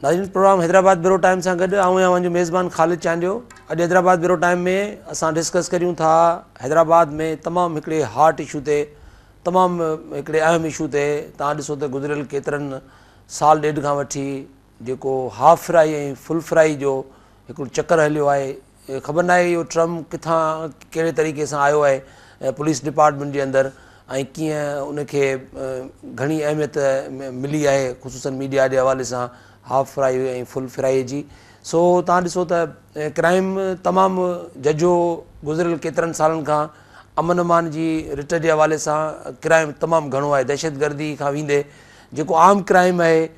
ناظرين programme Hyderabad bureau time سان گڏ آئون آهيان اوهان جو ميزبان خالد چانڊيو. اڄ حيدرآباد بيورو ٽائيم ۾ اسان ڊسڪس ڪريون ٿا حيدرآباد ۾ تمام هڪڙي هاٽ اشو تي، تمام هڪڙي اهم اشو تي. توهان ڏسو ته گذريل ڪيترن سال ڏيڍ کان وٺي جيڪو هاف فرائي ۽ فل فرائي جو هڪڙو چڪر هليو آهي، خبر ناهي اهو ٽرم ڪٿان ڪهڙي طريقي سان آيو آهي پوليس ڊپارٽمينٽ جي اندر ۽ ڪيئن ان کي گهڻي اهميت ملي آهي خصوصن ميڊيا جي حوالي سان هاف فرائي ۽ فل فرائي جي. سو توهان ڏسو ته ڪرائيم تمام ججهو گذريل ڪيترن سالن کان امن امان جي رٽ جي حوالي سان ڪرائيم تمام گهڻو آهي. دهشتگردي کان ويندي جيڪو عام ڪرائيم آهي،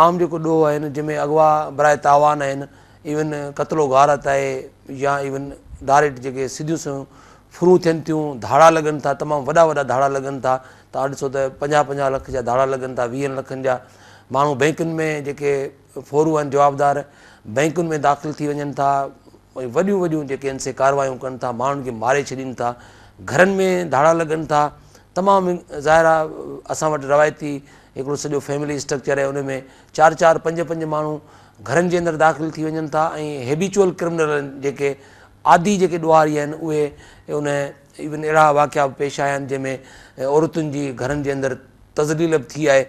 عام جيڪو ڏوهه آهن جنهن ۾ اغوا براء تاوان آهن، ايون قتل و غارت آهي يا ايون ڊائريڪٽ جيڪي سڌيون سنئون ڦرون ٿين ٿيون، ڌاڙا لڳن ٿا، تمام وڏا وڏا ڌاڙا لڳن ٿا. توهان ڏسو ته پنجاهه پنجاهه لک جا ڌاڙا لڳن ٿا، ويهن لکن جا. ماڻهو بئنڪن ۾ جيڪي ڦورو آهن جوابدار بئنڪن ۾ داخل ٿي وڃن ٿا ۽ وڏيون وڏيون جيڪي آهن سي ڪاروايون ڪن ٿا، ماڻهن کي ماري ڇڏين ٿا، گهرن ۾ ڌاڙا لڳن ٿا. تمام ظاهر آهي اسان وٽ روايتي هڪڙو سڄو فيملي اسٽرڪچر آهي، ان ۾ چار چار پنج پنج ماڻهو گهرن جي اندر داخل ٿي وڃن ٿا ۽ هيبيچوئل ڪرمنل جيڪي عادي جيڪي ڏوهاري آهن اهي ان ايون اهڙا واقعا به پيش آيا آهن جنهن ۾ عورتن جي گهرن جي اندر تذليل به ٿي آهي.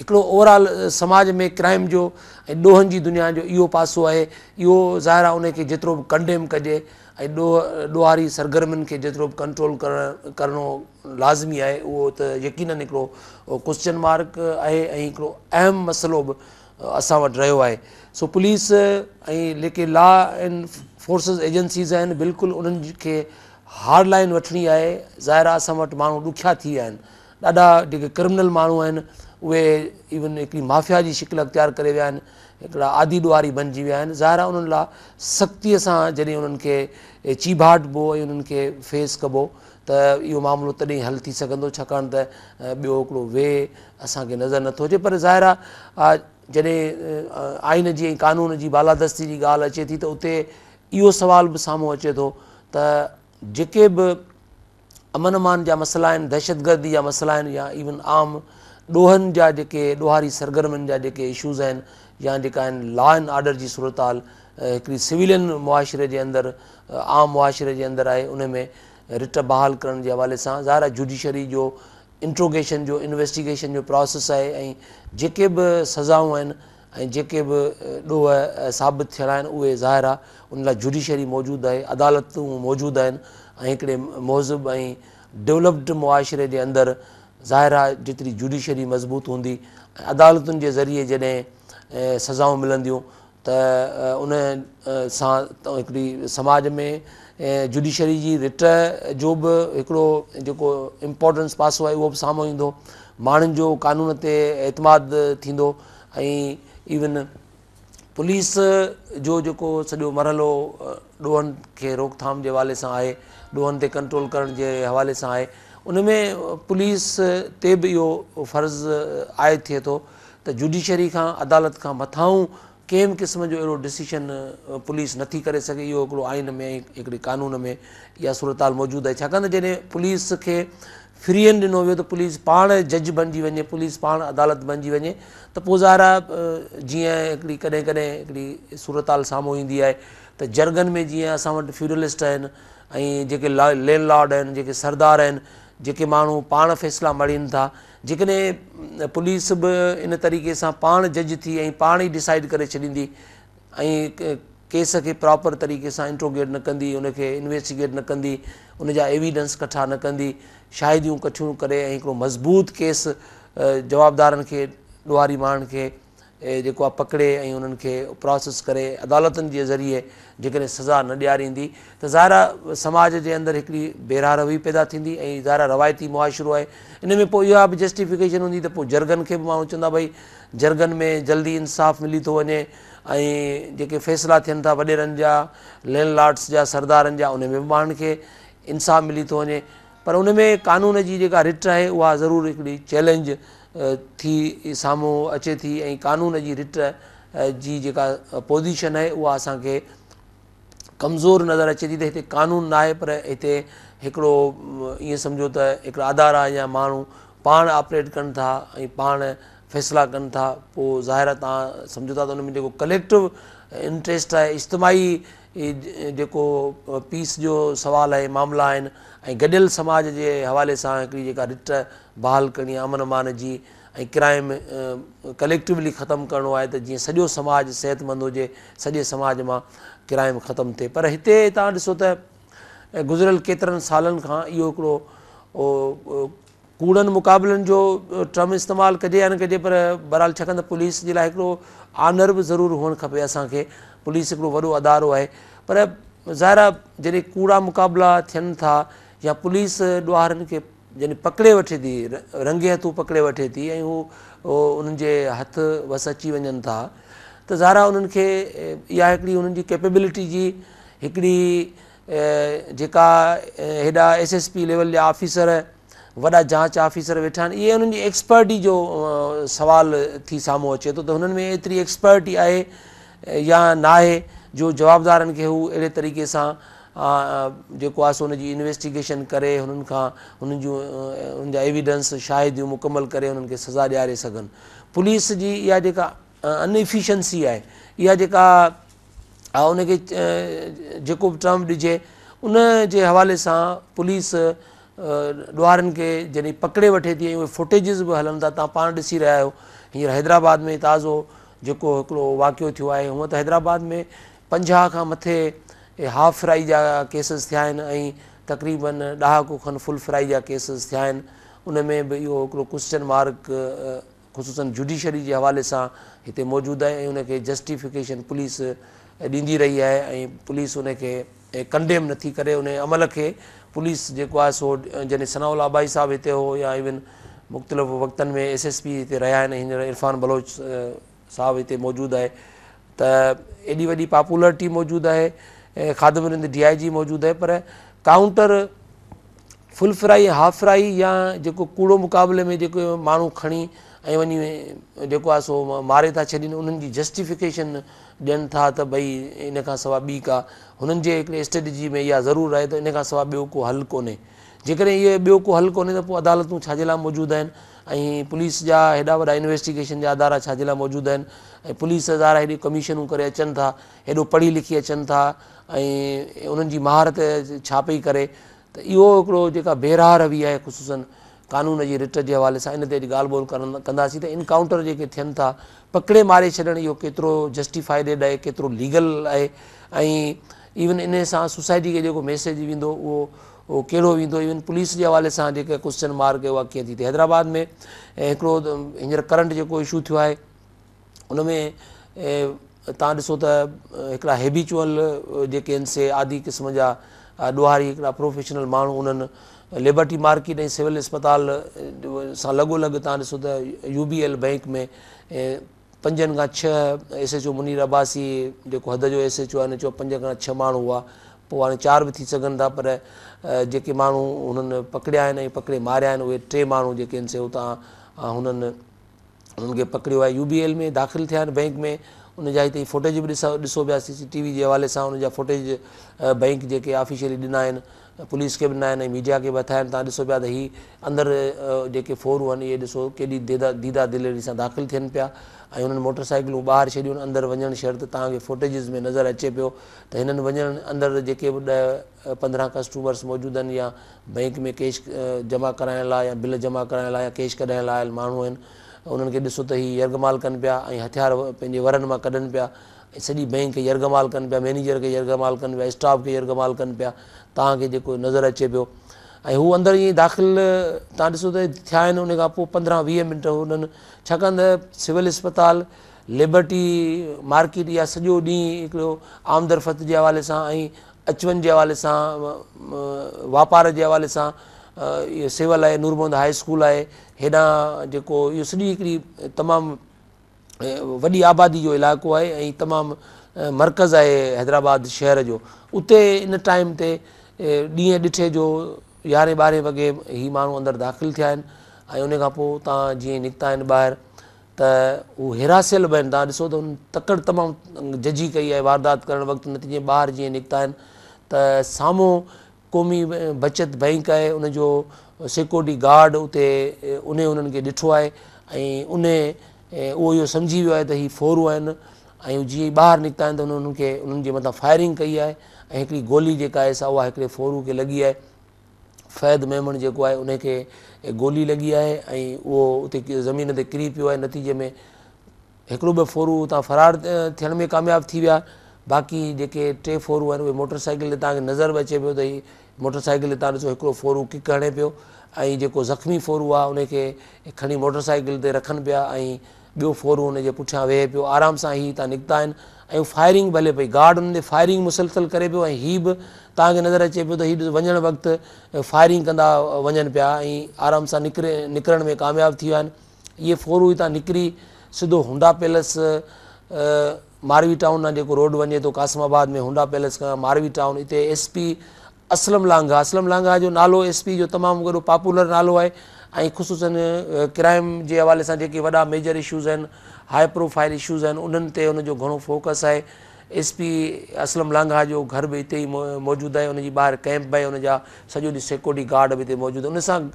هڪڙو اوور آل سماج ۾ ڪرائم جو ۽ ڏوهن جي دنيا جو اهو پاسو آهي. اهو ظاهر آهي ان کي جيترو به ڪنڊيم ڪجي ۽ ڏوهاري سرگرمين کي جيترو به ڪنٽرول ڪرڻو لازمي آهي، اهو ته يقينن هڪڙو ڪوسچن مارڪ آهي ۽ هڪڙو اهم مسئلو به اسان وٽ رهيو آهي. سو پوليس ۽ جيڪي لا اينڊ فورسز ايجنسيز آهن بلڪل انهن کي هارڊ لائن وٺڻي آهي. ظاهر آهي اسان وٽ ماڻهو ڏکيا ٿي ويا آهن، ڏاڍا جيڪي ڪرمنل ماڻهو آهن اهي ايون هڪڙي مافيا جي شڪل اختيار ڪري ويا آهن، هڪڙا عادي ڏوهاري بنجي ويا آهن. ظاهر آهي انهن لاء سختيء سان جڏهن انهن کي چيڀاٽبو ۽ انهن کي فيس ڪبو ته اهو معاملو تڏهن حل ٿي سگهندو، ڇاڪاڻ ته ٻيو هڪڙو وي اسان کي نظر نٿو اچي. پر ظاهر آهي جڏهن آئين جي ۽ قانون جي بالادستي جي ڳالهه اچي ٿي ته اتي اهو سوال به سامهون اچي ٿو ته جيڪي به امن امان جا مسئلا آهن، دهشتگردي جا مسئلا آهن يا ايون عام ڏوهن جا جيڪي ڏوهاري سرگرمين جا جيڪي اشوز آهن يا جيڪا آهن لا اينڊ آرڊر جي صورتحال هڪڙي سويلين معاشري جي اندر عام معاشري جي اندر آهي، ان ۾ رٽ بحال ڪرڻ جي حوالي سان ظاهر آهي جوڊيشري جو انٽروگيشن جو انويسٽيگيشن جو پراسيس آهي ۽ جيڪي به سزائون آهن ۽ جيڪي به ڏوهه ثابت ٿيڻا آهن اهي ظاهر آهي ان لاء جوڊيشري موجود آهي، عدالتون موجود آهن ۽ هڪڙي مهذب ۽ ڊولپڊ معاشري جي اندر ظاهر آهي جيتري جوڊيشري مضبوط هوندي ۽ عدالتن جي ذريعي جڏهن سزائون ملنديون ته ان سان هڪڙي سماج ۾ جوڊيشري جي رٽ جو به هڪڙو جيڪو امپورٽنس پاسو آهي اهو به سامهون ايندو، ماڻهن جو قانون تي اعتماد ٿيندو ۽ ايون پوليس جو جيڪو سڄو مرحلو ڏوهن کي روڪٿام جي حوالي سان آهي، ڏوهن تي ڪنٽرول ڪرڻ جي حوالي سان آهي، ان ۾ پوليس تي به اهو فرض عائد ٿئي ٿو ته جوڊيشري کان عدالت کان مٿانهون ڪنهن به قسم جو اهڙو ڊسيشن پوليس نٿي ڪري سگهي. اهو هڪڙو آئين ۾ ۽ هڪڙي قانون ۾ اها صورتحال موجود آهي، ڇاڪاڻ ته جڏهن پوليس کي فري هينڊ ڏنو ويو ته پوليس پاڻ جج بنجي وڃي، پوليس پاڻ عدالت بنجي وڃي ته پوء ظاهر آهي جيئن هڪڙي ڪڏهن ڪڏهن هڪڙي صورتحال سامهون ايندي آهي ته جرڳن ۾ جيئن اسان وٽ فيوڊلسٽ آهن ۽ جيڪي لينڊ لارڊ آهن، جيڪي سردار آهن، جيڪي ماڻهو پاڻ فيصلا مڙهين ٿا، جيڪڏهن پوليس به ان طريقي سان پاڻ جج ٿي ۽ پاڻ ئي ڊسائيڊ ڪري ڇڏيندي ۽ ڪيس کي پراپر طريقي سان انٽروگيٽ نه ڪندي، ان کي انويسٽيگيٽ نه ڪندي، ان جا ايويڊنس ڪٺا نه ڪندي، شاهديون ڪٺيون ڪري ۽ هڪڙو مضبوط ڪيس جوابدارن کي ڏوهاري ماڻهن کي جيڪو آهي پڪڙي ۽ انهن کي پراسيس ڪري عدالتن جي ذريعي جيڪڏهن سزا نه ڏياريندي ته ظاهر آهي سماج جي اندر هڪڙي بيراهه روي پيدا ٿيندي ۽ ظاهر آهي روايتي معاشرو آهي ان ۾ پوء اها به جسٽيفڪيشن هوندي ته پوء جرڳن کي به ماڻهو چوندا ڀئي جرڳن ۾ جلدي انصاف ملي ٿو وڃي ۽ جيڪي فيصلا ٿين ٿا وڏيرن جا لينڊ لارڊس جا سردارن جا ان ۾ به ماڻهن کي انصاف ملي ٿو وڃي پر ان ۾ قانون جي جيڪا رٽ آهي اها ضرور هڪڙي چئلينج ٿي سامهون اچي ٿي ۽ قانون جي رٽ جي جيڪا پوزيشن آهي اها اسان کي ڪمزور نظر اچي ٿي ته هتي قانون ناهي پر هتي هڪڙو ائين سمجهو ته هڪڙا ادارا يا ماڻهو پاڻ آپريٽ ڪن ٿا ۽ پاڻ فيصلا ڪن ٿا پوء ظاهر آهي توهان سمجهو ٿا ته ان ۾ جيڪو ڪليڪٽو انٽريسٽ آهي، اجتماعي جيڪو پيس جو سوال آهي، معاملا آهن ۽ گڏيل سماج جي حوالي سان هڪڙي جيڪا رٽ بحال ڪرڻي آهي امن امان جي ۽ ڪرائم ڪليڪٽولي ختم ڪرڻو آهي ته جيئن سڄو سماج صحتمند هجي، سڄي سماج مان ڪرائم ختم ٿئي. پر هتي توهان ڏسو ته گذريل ڪيترن سالن کان اهو هڪڙو ڪوڙن مقابلن جو ٽرم استعمال ڪجي يا نه ڪجي پر بهرحال ڇاڪاڻ ته پوليس جي لاء هڪڙو آنر به ضرور هئڻ کپي. اسان کي پوليس هڪڙو وڏو ادارو آهي پر ظاهر آهي جڏهن ڪوڙا مقابلا ٿين ٿا يا پوليس ڏوهارين کي جڏهن پڪڙي وٺي ٿي، رنگي هٿون پڪڙي وٺي ٿي ۽ هو انهن جي هٿ وس اچي وڃن ٿا ته ظاهر آهي انهن کي اها هڪڙي انهن جي ڪيپيبلٽي جي هڪڙي جيڪا هيڏا ايس ايس پي ليول جا آفيسر، وڏا جاچ آفيسر ويٺا آهن، اهي انهن جي ايڪسپرٽي جو سوال ٿي سامهون اچي ٿو ته هنن ۾ ايتري ايڪسپرٽي آهي يا ناهي جو جوابدارن کي هو اهڙي طريقي سان جيڪو آهي سو ان جي انويسٽيگيشن ڪري هنن کان هنن جون انهن جا ايويڊنس، شاهديون مڪمل ڪري هنن کي سزا ڏياري سگهن. پوليس جي اها جيڪا ان ايفيشنسي آهي، اها جيڪا ان کي جيڪو به ٽرم ڏجي ان جي حوالي سان پوليس ڏوهارين کي جڏهن پڪڙي وٺي ٿي ۽ اهي فوٽيجز به هلن ٿا، توهان پاڻ ڏسي رهيا آهيو هينئر حيدرآباد ۾ تازو جيڪو هڪڙو واقعو ٿيو آهي. هونء ته حيدرآباد ۾ 50 کان مٿي هاف فرائي جا ڪيسز ٿيا آهن ۽ تقريبن ڏهاڪو کن فل فرائي جا ڪيسز ٿيا آهن. ان ۾ به اهو هڪڙو ڪوسچن مارڪ خصوصن جوڊيشري جي حوالي سان هتي موجود آهي ۽ ان کي جسٽيفڪيشن پوليس ڏيندي رهي آهي ۽ پوليس ان کي ڪنڊيم نٿي ڪري. ان عمل کي پوليس جيڪو آهي سو جڏهن ثناء الله آبائي صاحب هتي هو يا ايون مختلف وقتن ۾ ايس ايس پي هتي رهيا آهن ۽ هينئر عرفان بلوچ صاحب هتي موجود آهي ته ايڏي وڏي پاپولرٽي موجود آهي، خادم رند ڊي I جي موجود آهي پر counter full fry ۽ half fry يا جيڪو ڪوڙو مقابلي ۾ جيڪو ماڻهو کڻي ۽ وڃي جيڪو آهي سو ماري ٿا ڇڏين، انهن جي جسٽيفڪيشن ڏين ٿا ته ڀئي ان کان سواء ٻي ڪا هنن جي هڪڙي اسٽريٽجي ۾ اها ضرور آهي ته ان کان سواء ٻيو ڪو حل ڪونهي. جيڪڏهن اهو ٻيو ڪو حل ڪونهي ته پوء عدالتون ڇا جي لاء موجود آهن ۽ پوليس جا هيڏا وڏا انويسٽيگيشن جا ادارا ڇا جي لاء موجود آهن ۽ پوليس ادارا هيڏيون ڪميشنون ڪري اچن ٿا، هيڏو پڙهي لکي اچن ٿا ۽ انهن جي مهارت ڇا پئي ڪري ته اهو هڪڙو جيڪا بي راهه روي آهي خصوصن قانون جي رٽ جي حوالي سان ان تي اڄ ڳالهه ٻولهه ڪنداسين ته انڪائونٽر جيڪي ٿين ٿا پڪڙي ماري ڇڏڻ اهو ڪيترو جسٽيفائيڊ آهي، ڪيترو ليگل آهي ۽ ايون انهي سان سوسائٽي کي جيڪو ميسيج ويندو اهو ڪهڙو ويندو. ايون پوليس جي حوالي سان جيڪا ڪوسچن مارڪ اها ڪيئن ٿي ٿئي. حيدرآباد ۾ هڪڙو هينئر ڪرنٽ جيڪو اشو ٿيو آهي ان ۾ توهان ڏسو ته هڪڙا هيبيچوئل جيڪي آهن سي عادي قسم جا ڏوهاري هڪڙا پروفيشنل ماڻهو انهن لبرٽي مارڪيٽ ۽ سول اسپتال سان لڳو لڳ توهان ڏسو ته يو بي ايل بئنڪ ۾ 5 کان 6 S H O Munir Abbasi جيڪو حد جو ايس ايڇ او آهي ان چيو 5 کان 6 ماڻهو هئا، پوء هاڻي 4 به ٿي سگهن ٿا پر جيڪي ماڻهو هنن پڪڙيا آهن ۽ پڪڙي ماريا آهن اهي 3 ماڻهو جيڪي آهن سي اتان هنن انهن کي پڪڙيو آهي. يو بي ايل ۾ داخل ٿيا آهن بئنڪ ۾ ان جا هتي فوٽيج به ڏسو پيا سي سي ٽي وي جي حوالي سان ان جا فوٽيج بئنڪ جيڪي آفيشلي ڏنا آهن پوليس کي به ڏنا آهن ۽ ميڊيا کي به هٿ آيا آهن. توهان ڏسو پيا ته هي اندر جيڪي ڦورو آهن اهي ڏسو ڪيڏي ديده دليري سان داخل ٿين پيا ۽ انهن موٽر سائيڪلون ٻاهر ڇڏيون آهن. اندر وڃڻ شرط توهان کي فوٽيجز ۾ نظر اچي پيو ته هنن وڃڻ اندر جيڪي به 10 15 ڪسٽمرس موجود آهن يا بئنڪ ۾ ڪيش جمع ڪرائڻ لاء يا بل جمع ڪرائڻ لاء يا ڪيش ڪڍائڻ لاء آيل ماڻهو آهن انهن کي ڏسو ته هي يرغمال ڪن پيا ۽ هٿيار پنهنجي ورن مان ڪڍن پيا ۽ سڄي بئنڪ کي يرغمال ڪن پيا، مئنيجر کي يرغمال ڪن پيا، اسٽاف کي يرغمال ڪن پيا، توهان کي جيڪو نظر اچي پيو ۽ هو اندر ائين داخل توهان ڏسو ته ٿيا آهن ان کان پوء 15 20 منٽ هنن ڇاڪاڻ ته سول اسپتال لبرٽي مارڪيٽ اها سڄو ڏينهن هڪڙو آمدرفت جي حوالي سان ۽ اچ وڃ جي حوالي سان واپار جي حوالي سان اهو سول آهي، نور محمد هاء اسڪول آهي، هيڏانهن جيڪو اهو سڄي هڪڙي تمام وڏي آبادي جو علائقو آهي ۽ تمام مرڪز آهي حيدرآباد شهر جو. اتي ان ٽائيم تي ڏينهن ڏٺي جو 11 12 وڳي هي ماڻهو اندر داخل ٿيا آهن ۽ ان کان پوء اتان جيئن نڪتا آهن ٻاهر ته هو هراسيل به آهن. توهان ڏسو ته هن تڪڙ تمام ججهي ڪئي آهي واردات ڪرڻ وقت، نتيجي ٻاهر جيئن نڪتا آهن ته سامهون قومي بچت بئنڪ آهي ان جو سيڪيورٽي گارڊ اتي انهي انهن کي ڏٺو آهي ۽ ان اهو اهو سمجهي ويو آهي ته هي ڦورو آهن ۽ هو جيئن ئي ٻاهر نڪتا آهن ته انهن کي انهن جي مٿان فائرنگ ڪئي آهي ۽ هڪڙي گولي جيڪا آهي سا اها هڪڙي ڦورو کي لڳي آهي. فهد ميمڻ جيڪو آهي ان کي گولي لڳي آهي ۽ اهو اتي زمين تي ڪري پيو آهي. نتيجي ۾ هڪڙو ٻه ڦورو اتان فرار ٿيڻ ۾ ڪامياب ٿي ويا، باقي جيڪي ٽي ڦورو آهن اهي موٽر سائيڪل تي توهان کي نظر به اچي پيو ته هي موٽر سائيڪل تي توهان ڏسو هڪڙو ڦورو ڪڪ هڻي پيو ۽ جيڪو زخمي ڦورو آهي ان کي کڻي موٽر سائيڪل تي رکن پيا ۽ ٻيو ڦورو ان جي پٺيان ويهي پيو. آرام سان هي هتان نڪتا آهن ۽ فائرنگ به هلي پئي. گارڊ انهن تي فائرنگ مسلسل ڪري پيو ۽ هي به توهان کي نظر اچي پيو ته هي ڏسو وڃڻ وقت فائرنگ ڪندا وڃن پيا ۽ آرام سان نڪري نڪرڻ ۾ ڪامياب ٿي ويا آهن. اهي ڦورو هتان نڪري سڌو هنڊا پيلس ماروي ٽائون ڏانهن جيڪو روڊ وڃي ٿو قاسم آباد ۾ هنڊا پيلس کان ماروي ٽائون اتي ايس پي اسلم لانگاهه، اسلم لانگاهه جو نالو ايس پي جو تمام وڏو پاپولر نالو آهي ۽ خصوصن ڪرائم جي حوالي سان جيڪي وڏا ميجر اشوز آهن هاء پروفائل اشوز آهن انهن تي ان جو گهڻو فوڪس آهي. ايس پي اسلم لانگاهه جو گهر به اتي ئي موجود آهي ان جي ٻاهر ڪئمپ به آهي ان جا سڄو ڏينهن سيڪيورٽي گارڊ به اتي موجود آهن. ان سان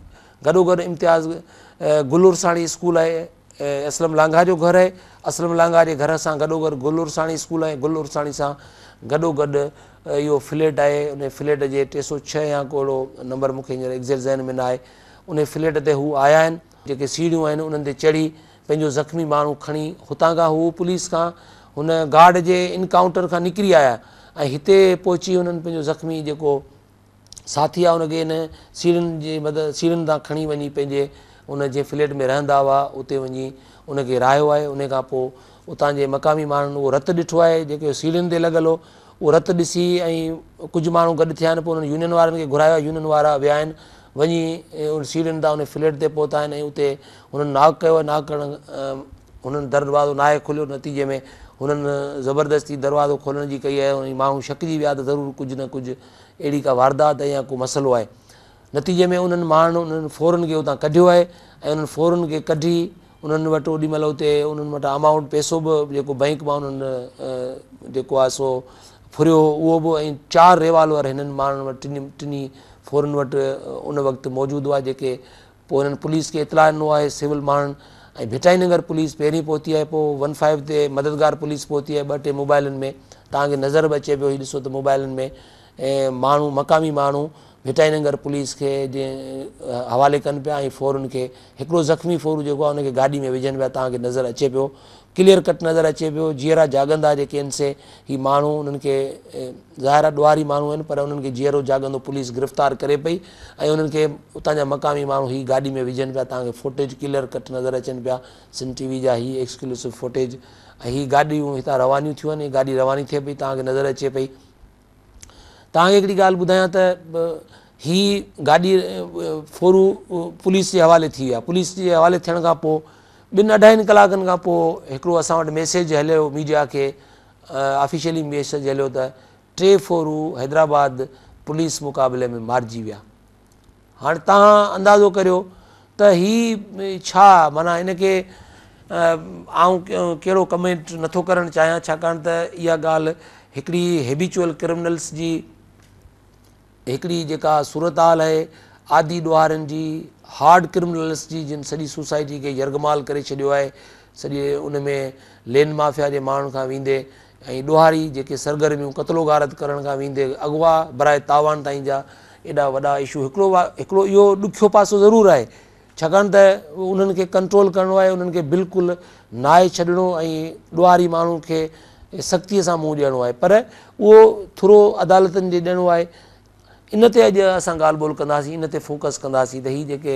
گڏوگڏ امتياز گل عرساڻي اسڪول آهي اسلم لانگاهه جو گهر آهي. اسلم لانگاهه جي گهر سان گڏوگڏ گل عرساڻي اسڪول آهي. گل عرساڻي سان گڏوگڏ اهو فليٽ آهي. ان فليٽ جي 306 يا ڪو اهڙو نمبر مون کي هينئر ايگزيڪٽ ذهن ۾ نه آهي. ان فليٽ تي هو آيا آهن. جيڪي سيڙهيون آهن انهن تي چڙهي پنهنجو زخمي ماڻهو کڻي هتان کان هو پوليس کان هن گارڊ جي انڪائونٽر کان نڪري آيا ۽ هتي پهچي هنن پنهنجو زخمي جيڪو ساٿي آ ان کي ان سيڙهين جي مدد سيڙهين تان کڻي وڃي پنهنجي ان جنهن فليٽ ۾ رهندا هئا اتي وڃي ان کي رهايو آهي. ان کان پوء اتان جي مقامي ماڻهن اهو رت ڏٺو آهي جيڪو سيڙهين تي لڳل هو. اهو رت ڏسي ۽ ڪجهه ماڻهو گڏ ٿيا آهن پوء انهن يونين وارن کي گهرايو آهي. يونين وارا ويا آهن وڃي ان سيڙهين تان ان فليٽ تي پهتا آهن ۽ اتي هنن ناڪ ڪيو آهي. ناڪ ڪرڻ هنن دروازو ناهي کوليو. نتيجي ۾ هنن زبردستي دروازو کولڻ جي ڪئي آهي ۽ ماڻهو شڪجي ويا ته ضرور ڪجهه نه ڪجهه اهڙي ڪا واردات يا ڪو مسئلو آهي. نتيجي ۾ انهن ماڻهن انهن ڦورن کي اتان ڪڍيو آهي ۽ انهن ڦورن کي ڪڍي انهن وٽ اوڏي مهل اتي انهن وٽ امائونٽ پئسو به جيڪو بئنڪ مان انهن جيڪو آهي سو ڦريو هو اهو به ۽ چار ريوالور هنن ماڻهن وٽ ٽنهي ڦورن وٽ ان وقت موجود هئا جيڪي پوء هنن پوليس کي اطلاع ڏنو آهي. سول ماڻهن ۽ ڀٽائي نگر پوليس پهرين پهتي آهي پوء ون فائيو تي مددگار پوليس پهتي آهي. ٻه ٽي موبائلن ۾ توهان کي نظر به اچي پيو هي ڏسو ته موبائلن ۾ ماڻهو مقامي ماڻهو ڀٽائي نگر پوليس کي جي حوالي ڪن پيا ۽ ڦورن کي هڪڙو زخمي ڦورو جيڪو آهي ان کي گاڏي ۾ وجهن پيا. توهان کي نظر اچي پيو ڪليئر ڪٽ نظر اچي پيو جيئرا جاڳندا جيڪي آهن سي هي ماڻهو انهن کي ظاهر آهي ڏوهاري ماڻهو آهن پر انهن کي جيئرو جاڳندو پوليس گرفتار ڪري پئي ۽ انهن کي اتان جا مقامي ماڻهو هي گاڏي ۾ وجهن پيا. توهان کي فوٽيج ڪليئر ڪٽ نظر اچن پيا سنڌ ٽي وي جا هي ايڪسڪلوسو فوٽيج ۽ هي گاڏيون هتان روانيون ٿيون آهن. هي گاڏي رواني ٿئي پئي توهان کي نظر اچي پئي. توهان کي هڪڙي ڳالهه ٻڌايان ته هي گاڏي ڦورو پوليس جي حوالي ٿي ويا. پوليس جي حوالي ٿيڻ کان پوء ٻن اڍائين ڪلاڪن کان پوء هڪڙو اسان وٽ ميسيج هليو ميڊيا کي آفيشلي ميسيج هليو ته ٽي ڦورو حيدرآباد پوليس مقابلي ۾ مارجي ويا. هاڻي توهان اندازو ڪريو ته هي ڇا معنيٰ ان کي آئون ڪهڙو ڪمينٽ نٿو ڪرڻ چاهيان ڇاڪاڻ ته اها ڳالهه هڪڙي هيبيچوئل ڪرمنلس جي هڪڙي جيڪا صورتحال آهي عادي ڏوهارين جي هارڊ ڪرمنلس جي جن سڄي سوسائٽي کي يرغمال ڪري ڇڏيو آهي سڄي ان ۾ لينڊ مافيا جي ماڻهن کان ويندي ۽ ڏوهاري جيڪي سرگرميون قتل و غارت ڪرڻ کان ويندي اغوا براء تاوان تائين جا ايڏا وڏا اشو هڪڙو هڪڙو اهو ڏکيو پاسو ضرور آهي ڇاڪاڻ ته انهن کي ڪنٽرول ڪرڻو آهي انهن کي بلڪل ناهي ڇڏڻو ۽ ڏوهاري ماڻهو کي سختي سان منهن ڏيڻو آهي پر اهو ٿورو عدالتن جي ڏيڻو آهي. ان تي اڄ اسان ڳالهه ٻولهه ڪنداسين ان تي فوڪس ڪنداسين ته هي جيڪي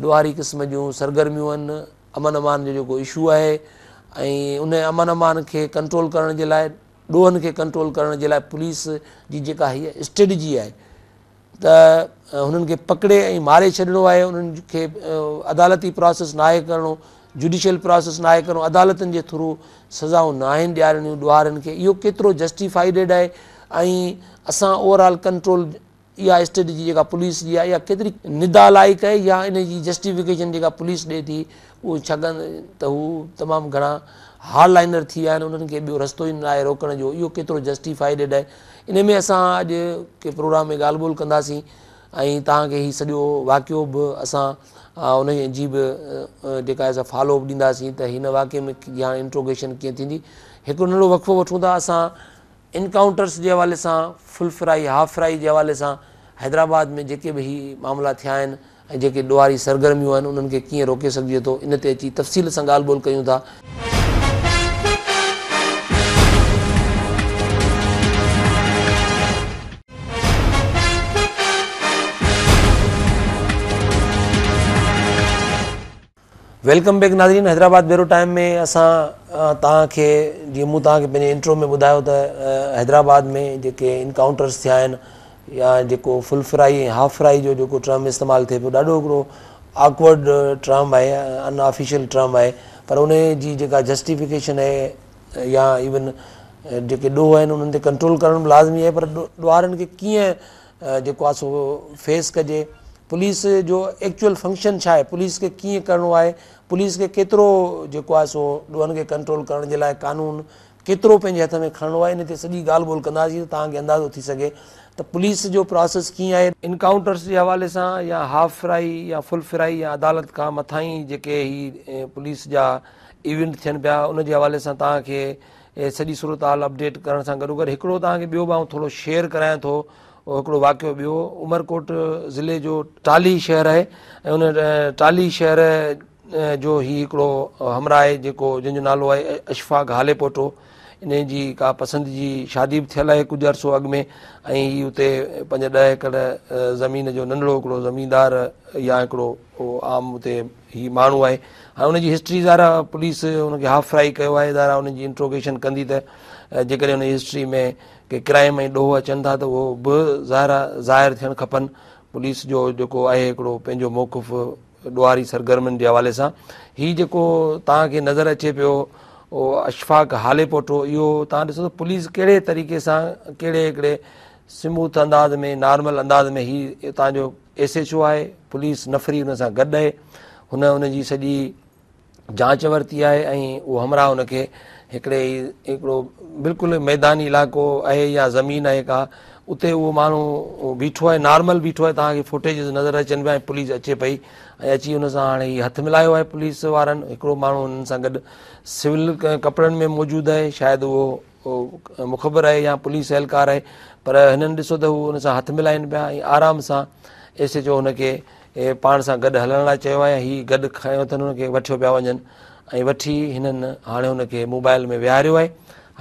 ڏوهاري قسم جون سرگرميون آهن امن امان جو جيڪو اشو آهي ۽ ان امن امان کي ڪنٽرول ڪرڻ جي لاء ڏوهن کي ڪنٽرول ڪرڻ جي لاء پوليس جي جيڪا هيء اسٽريٽجي آهي ته هنن کي پڪڙي ۽ ماري ڇڏڻو آهي انهن کي عدالتي پراسيس ناهي ڪرڻو جوڊيشل پراسيس ناهي ڪرڻو عدالتن جي ٿرو سزائون ناهن ڏيارڻيون ڏوهارين کي اهو ڪيترو جسٽيفائيڊ آهي ۽ اسان اوور آل ڪنٽرول اها اسٽريٽجي جيڪا پوليس جي آهي اها ڪيتري نندا لائق آهي يا ان جي جسٽيفڪيشن جيڪا پوليس ڏئي ٿي اهو ڇاڪاڻ ته هو تمام گهڻا هارڊ لائنر ٿي ويا آهن انهن کي ٻيو رستو ئي ناهي روڪڻ جو اهو ڪيترو جسٽيفائيڊ آهي ان ۾ اسان اڄ ڪي پروگرام ۾ ڳالهه ٻولهه ڪنداسين. ۽ توهان کي هي سڄو واقعو به اسان ان جي به جيڪا آهي سا فالو اپ ڏينداسين ته هن واقعي ۾ هاڻي انٽروگيشن ڪيئن ٿيندي. هڪڙو ننڍڙو وقفو وٺون ٿا اسان انڪائونٽرس جي حوالي سان فل فرائي هاف فرائي جي حوالي سان حيدرآباد ۾ جيڪي به هي معاملا ٿيا آهن ۽ جيڪي ڏوهاري سرگرميون آهن انهن کي ڪيئن روڪي سگهجي ٿو ان تي اچي تفصيل سان ڳالهه ٻولهه ڪيون ٿا. Welcome back ناظرين حيدرآباد بيورو ٽائيم ۾ اسان توهان کي جيئن مون توهان کي پنهنجي انٽرو ۾ ٻڌايو ته حيدرآباد ۾ جيڪي انڪائونٽرس ٿيا آهن يا جيڪو فل فرائي ۽ هاف فرائي جو جيڪو ٽرم استعمال ٿئي پيو ڏاڍو هڪڙو آڪورڊ ٽرم آهي ان آفيشل ٽرم آهي پر ان جي جيڪا جسٽيفڪيشن آهي يا ايون جيڪي ڏوهه آهن انهن تي ڪنٽرول ڪرڻ به لازمي آهي پر ڏوهارين کي ڪيئن جيڪو آهي سو فيس ڪجي پوليس جو ايڪچوئل فنڪشن ڇا آهي پوليس کي ڪيئن ڪرڻو آهي پوليس کي ڪيترو جيڪو آهي سو ڏوهن کي ڪنٽرول ڪرڻ جي لاء قانون ڪيترو پنهنجي هٿ ۾ کڻڻو آهي ان تي سڄي ڳالهه ٻولهه ڪنداسين ته توهان کي اندازو ٿي سگهي ته پوليس جو پراسيس ڪيئن آهي. انڪائونٽرس جي حوالي سان يا هاف فرائي يا فل فرائي يا عدالت کان مٿاهين جيڪي هي پوليس جا ايونٽ ٿين پيا ان جي حوالي سان توهان کي سڄي صورتحال اپڊيٽ ڪرڻ سان گڏوگڏ هڪڙو توهان کي ٻيو به آئون ٿورو شيئر ڪرايان ٿو هڪڙو واقعو ٻيو عمرڪوٽ ضلعي جو ٽالهي شهر آهي ۽ ان ٽالهي شهر جو هي هڪڙو همراهه آهي جيڪو جنهن جو نالو آهي اشفاق هاليپوٽو ان جي ڪا پسند جي شادي به ٿيل آهي ڪجهه عرصو اڳ ۾ ۽ هي اتي 5 10 ايڪڙ زمين جو ننڍڙو هڪڙو زميندار يا هڪڙو عام اتي هي ماڻهو آهي هاڻي ان جي هسٽري ظاهر آهي پوليس ان کي هاف فرائي ڪيو آهي ظاهر آهي ان جي انٽروگيشن ڪندي ته جيڪڏهن ان جي هسٽري ۾ ڪي ڪرائم ۽ ڏوهه اچن ٿا ته اهو به ظاهر آهي ظاهر ٿيڻ کپن پوليس جو جيڪو آهي هڪڙو پنهنجو موقف ڏوهاري سرگرمين جي حوالي سان هي جيڪو توهان کي نظر اچي پيو اهو اشفاق هاليپوٽو اهو توهان ڏسو ته پوليس ڪهڙي طريقي سان ڪهڙي هڪڙي سموٿ انداز ۾ نارمل انداز ۾ هي هتان جو ايس ايڇ او آهي پوليس نفري ان سان گڏ آهي هن ان جي سڄي جاچ ورتي آهي ۽ اهو همراهه ان کي هڪڙي هڪڙو بلڪل ميداني علائقو آهي يا زمين آهي ڪا اتي اهو ماڻهو بيٺو آهي نارمل بيٺو آهي توهان کي فوٽيجز نظر اچن پيا ۽ پوليس اچي پئي ۽ اچي ان سان هاڻي هي هٿ ملايو آهي پوليس وارن هڪڙو ماڻهو انهن سان گڏ سول ڪپڙن ۾ موجود آهي شايد اهو مخبر آهي يا پوليس اهلڪار آهي پر هنن ڏسو ته هو ان سان هٿ ملائن پيا ۽ آرام سان ايس ايڇ او هن کي پاڻ سان گڏ هلڻ لاء چيو آهي هي گڏ کنيو اٿن هن کي وٺيو پيا وڃن ۽ وٺي هنن هاڻي هن کي موبائل ۾ ويهاريو آهي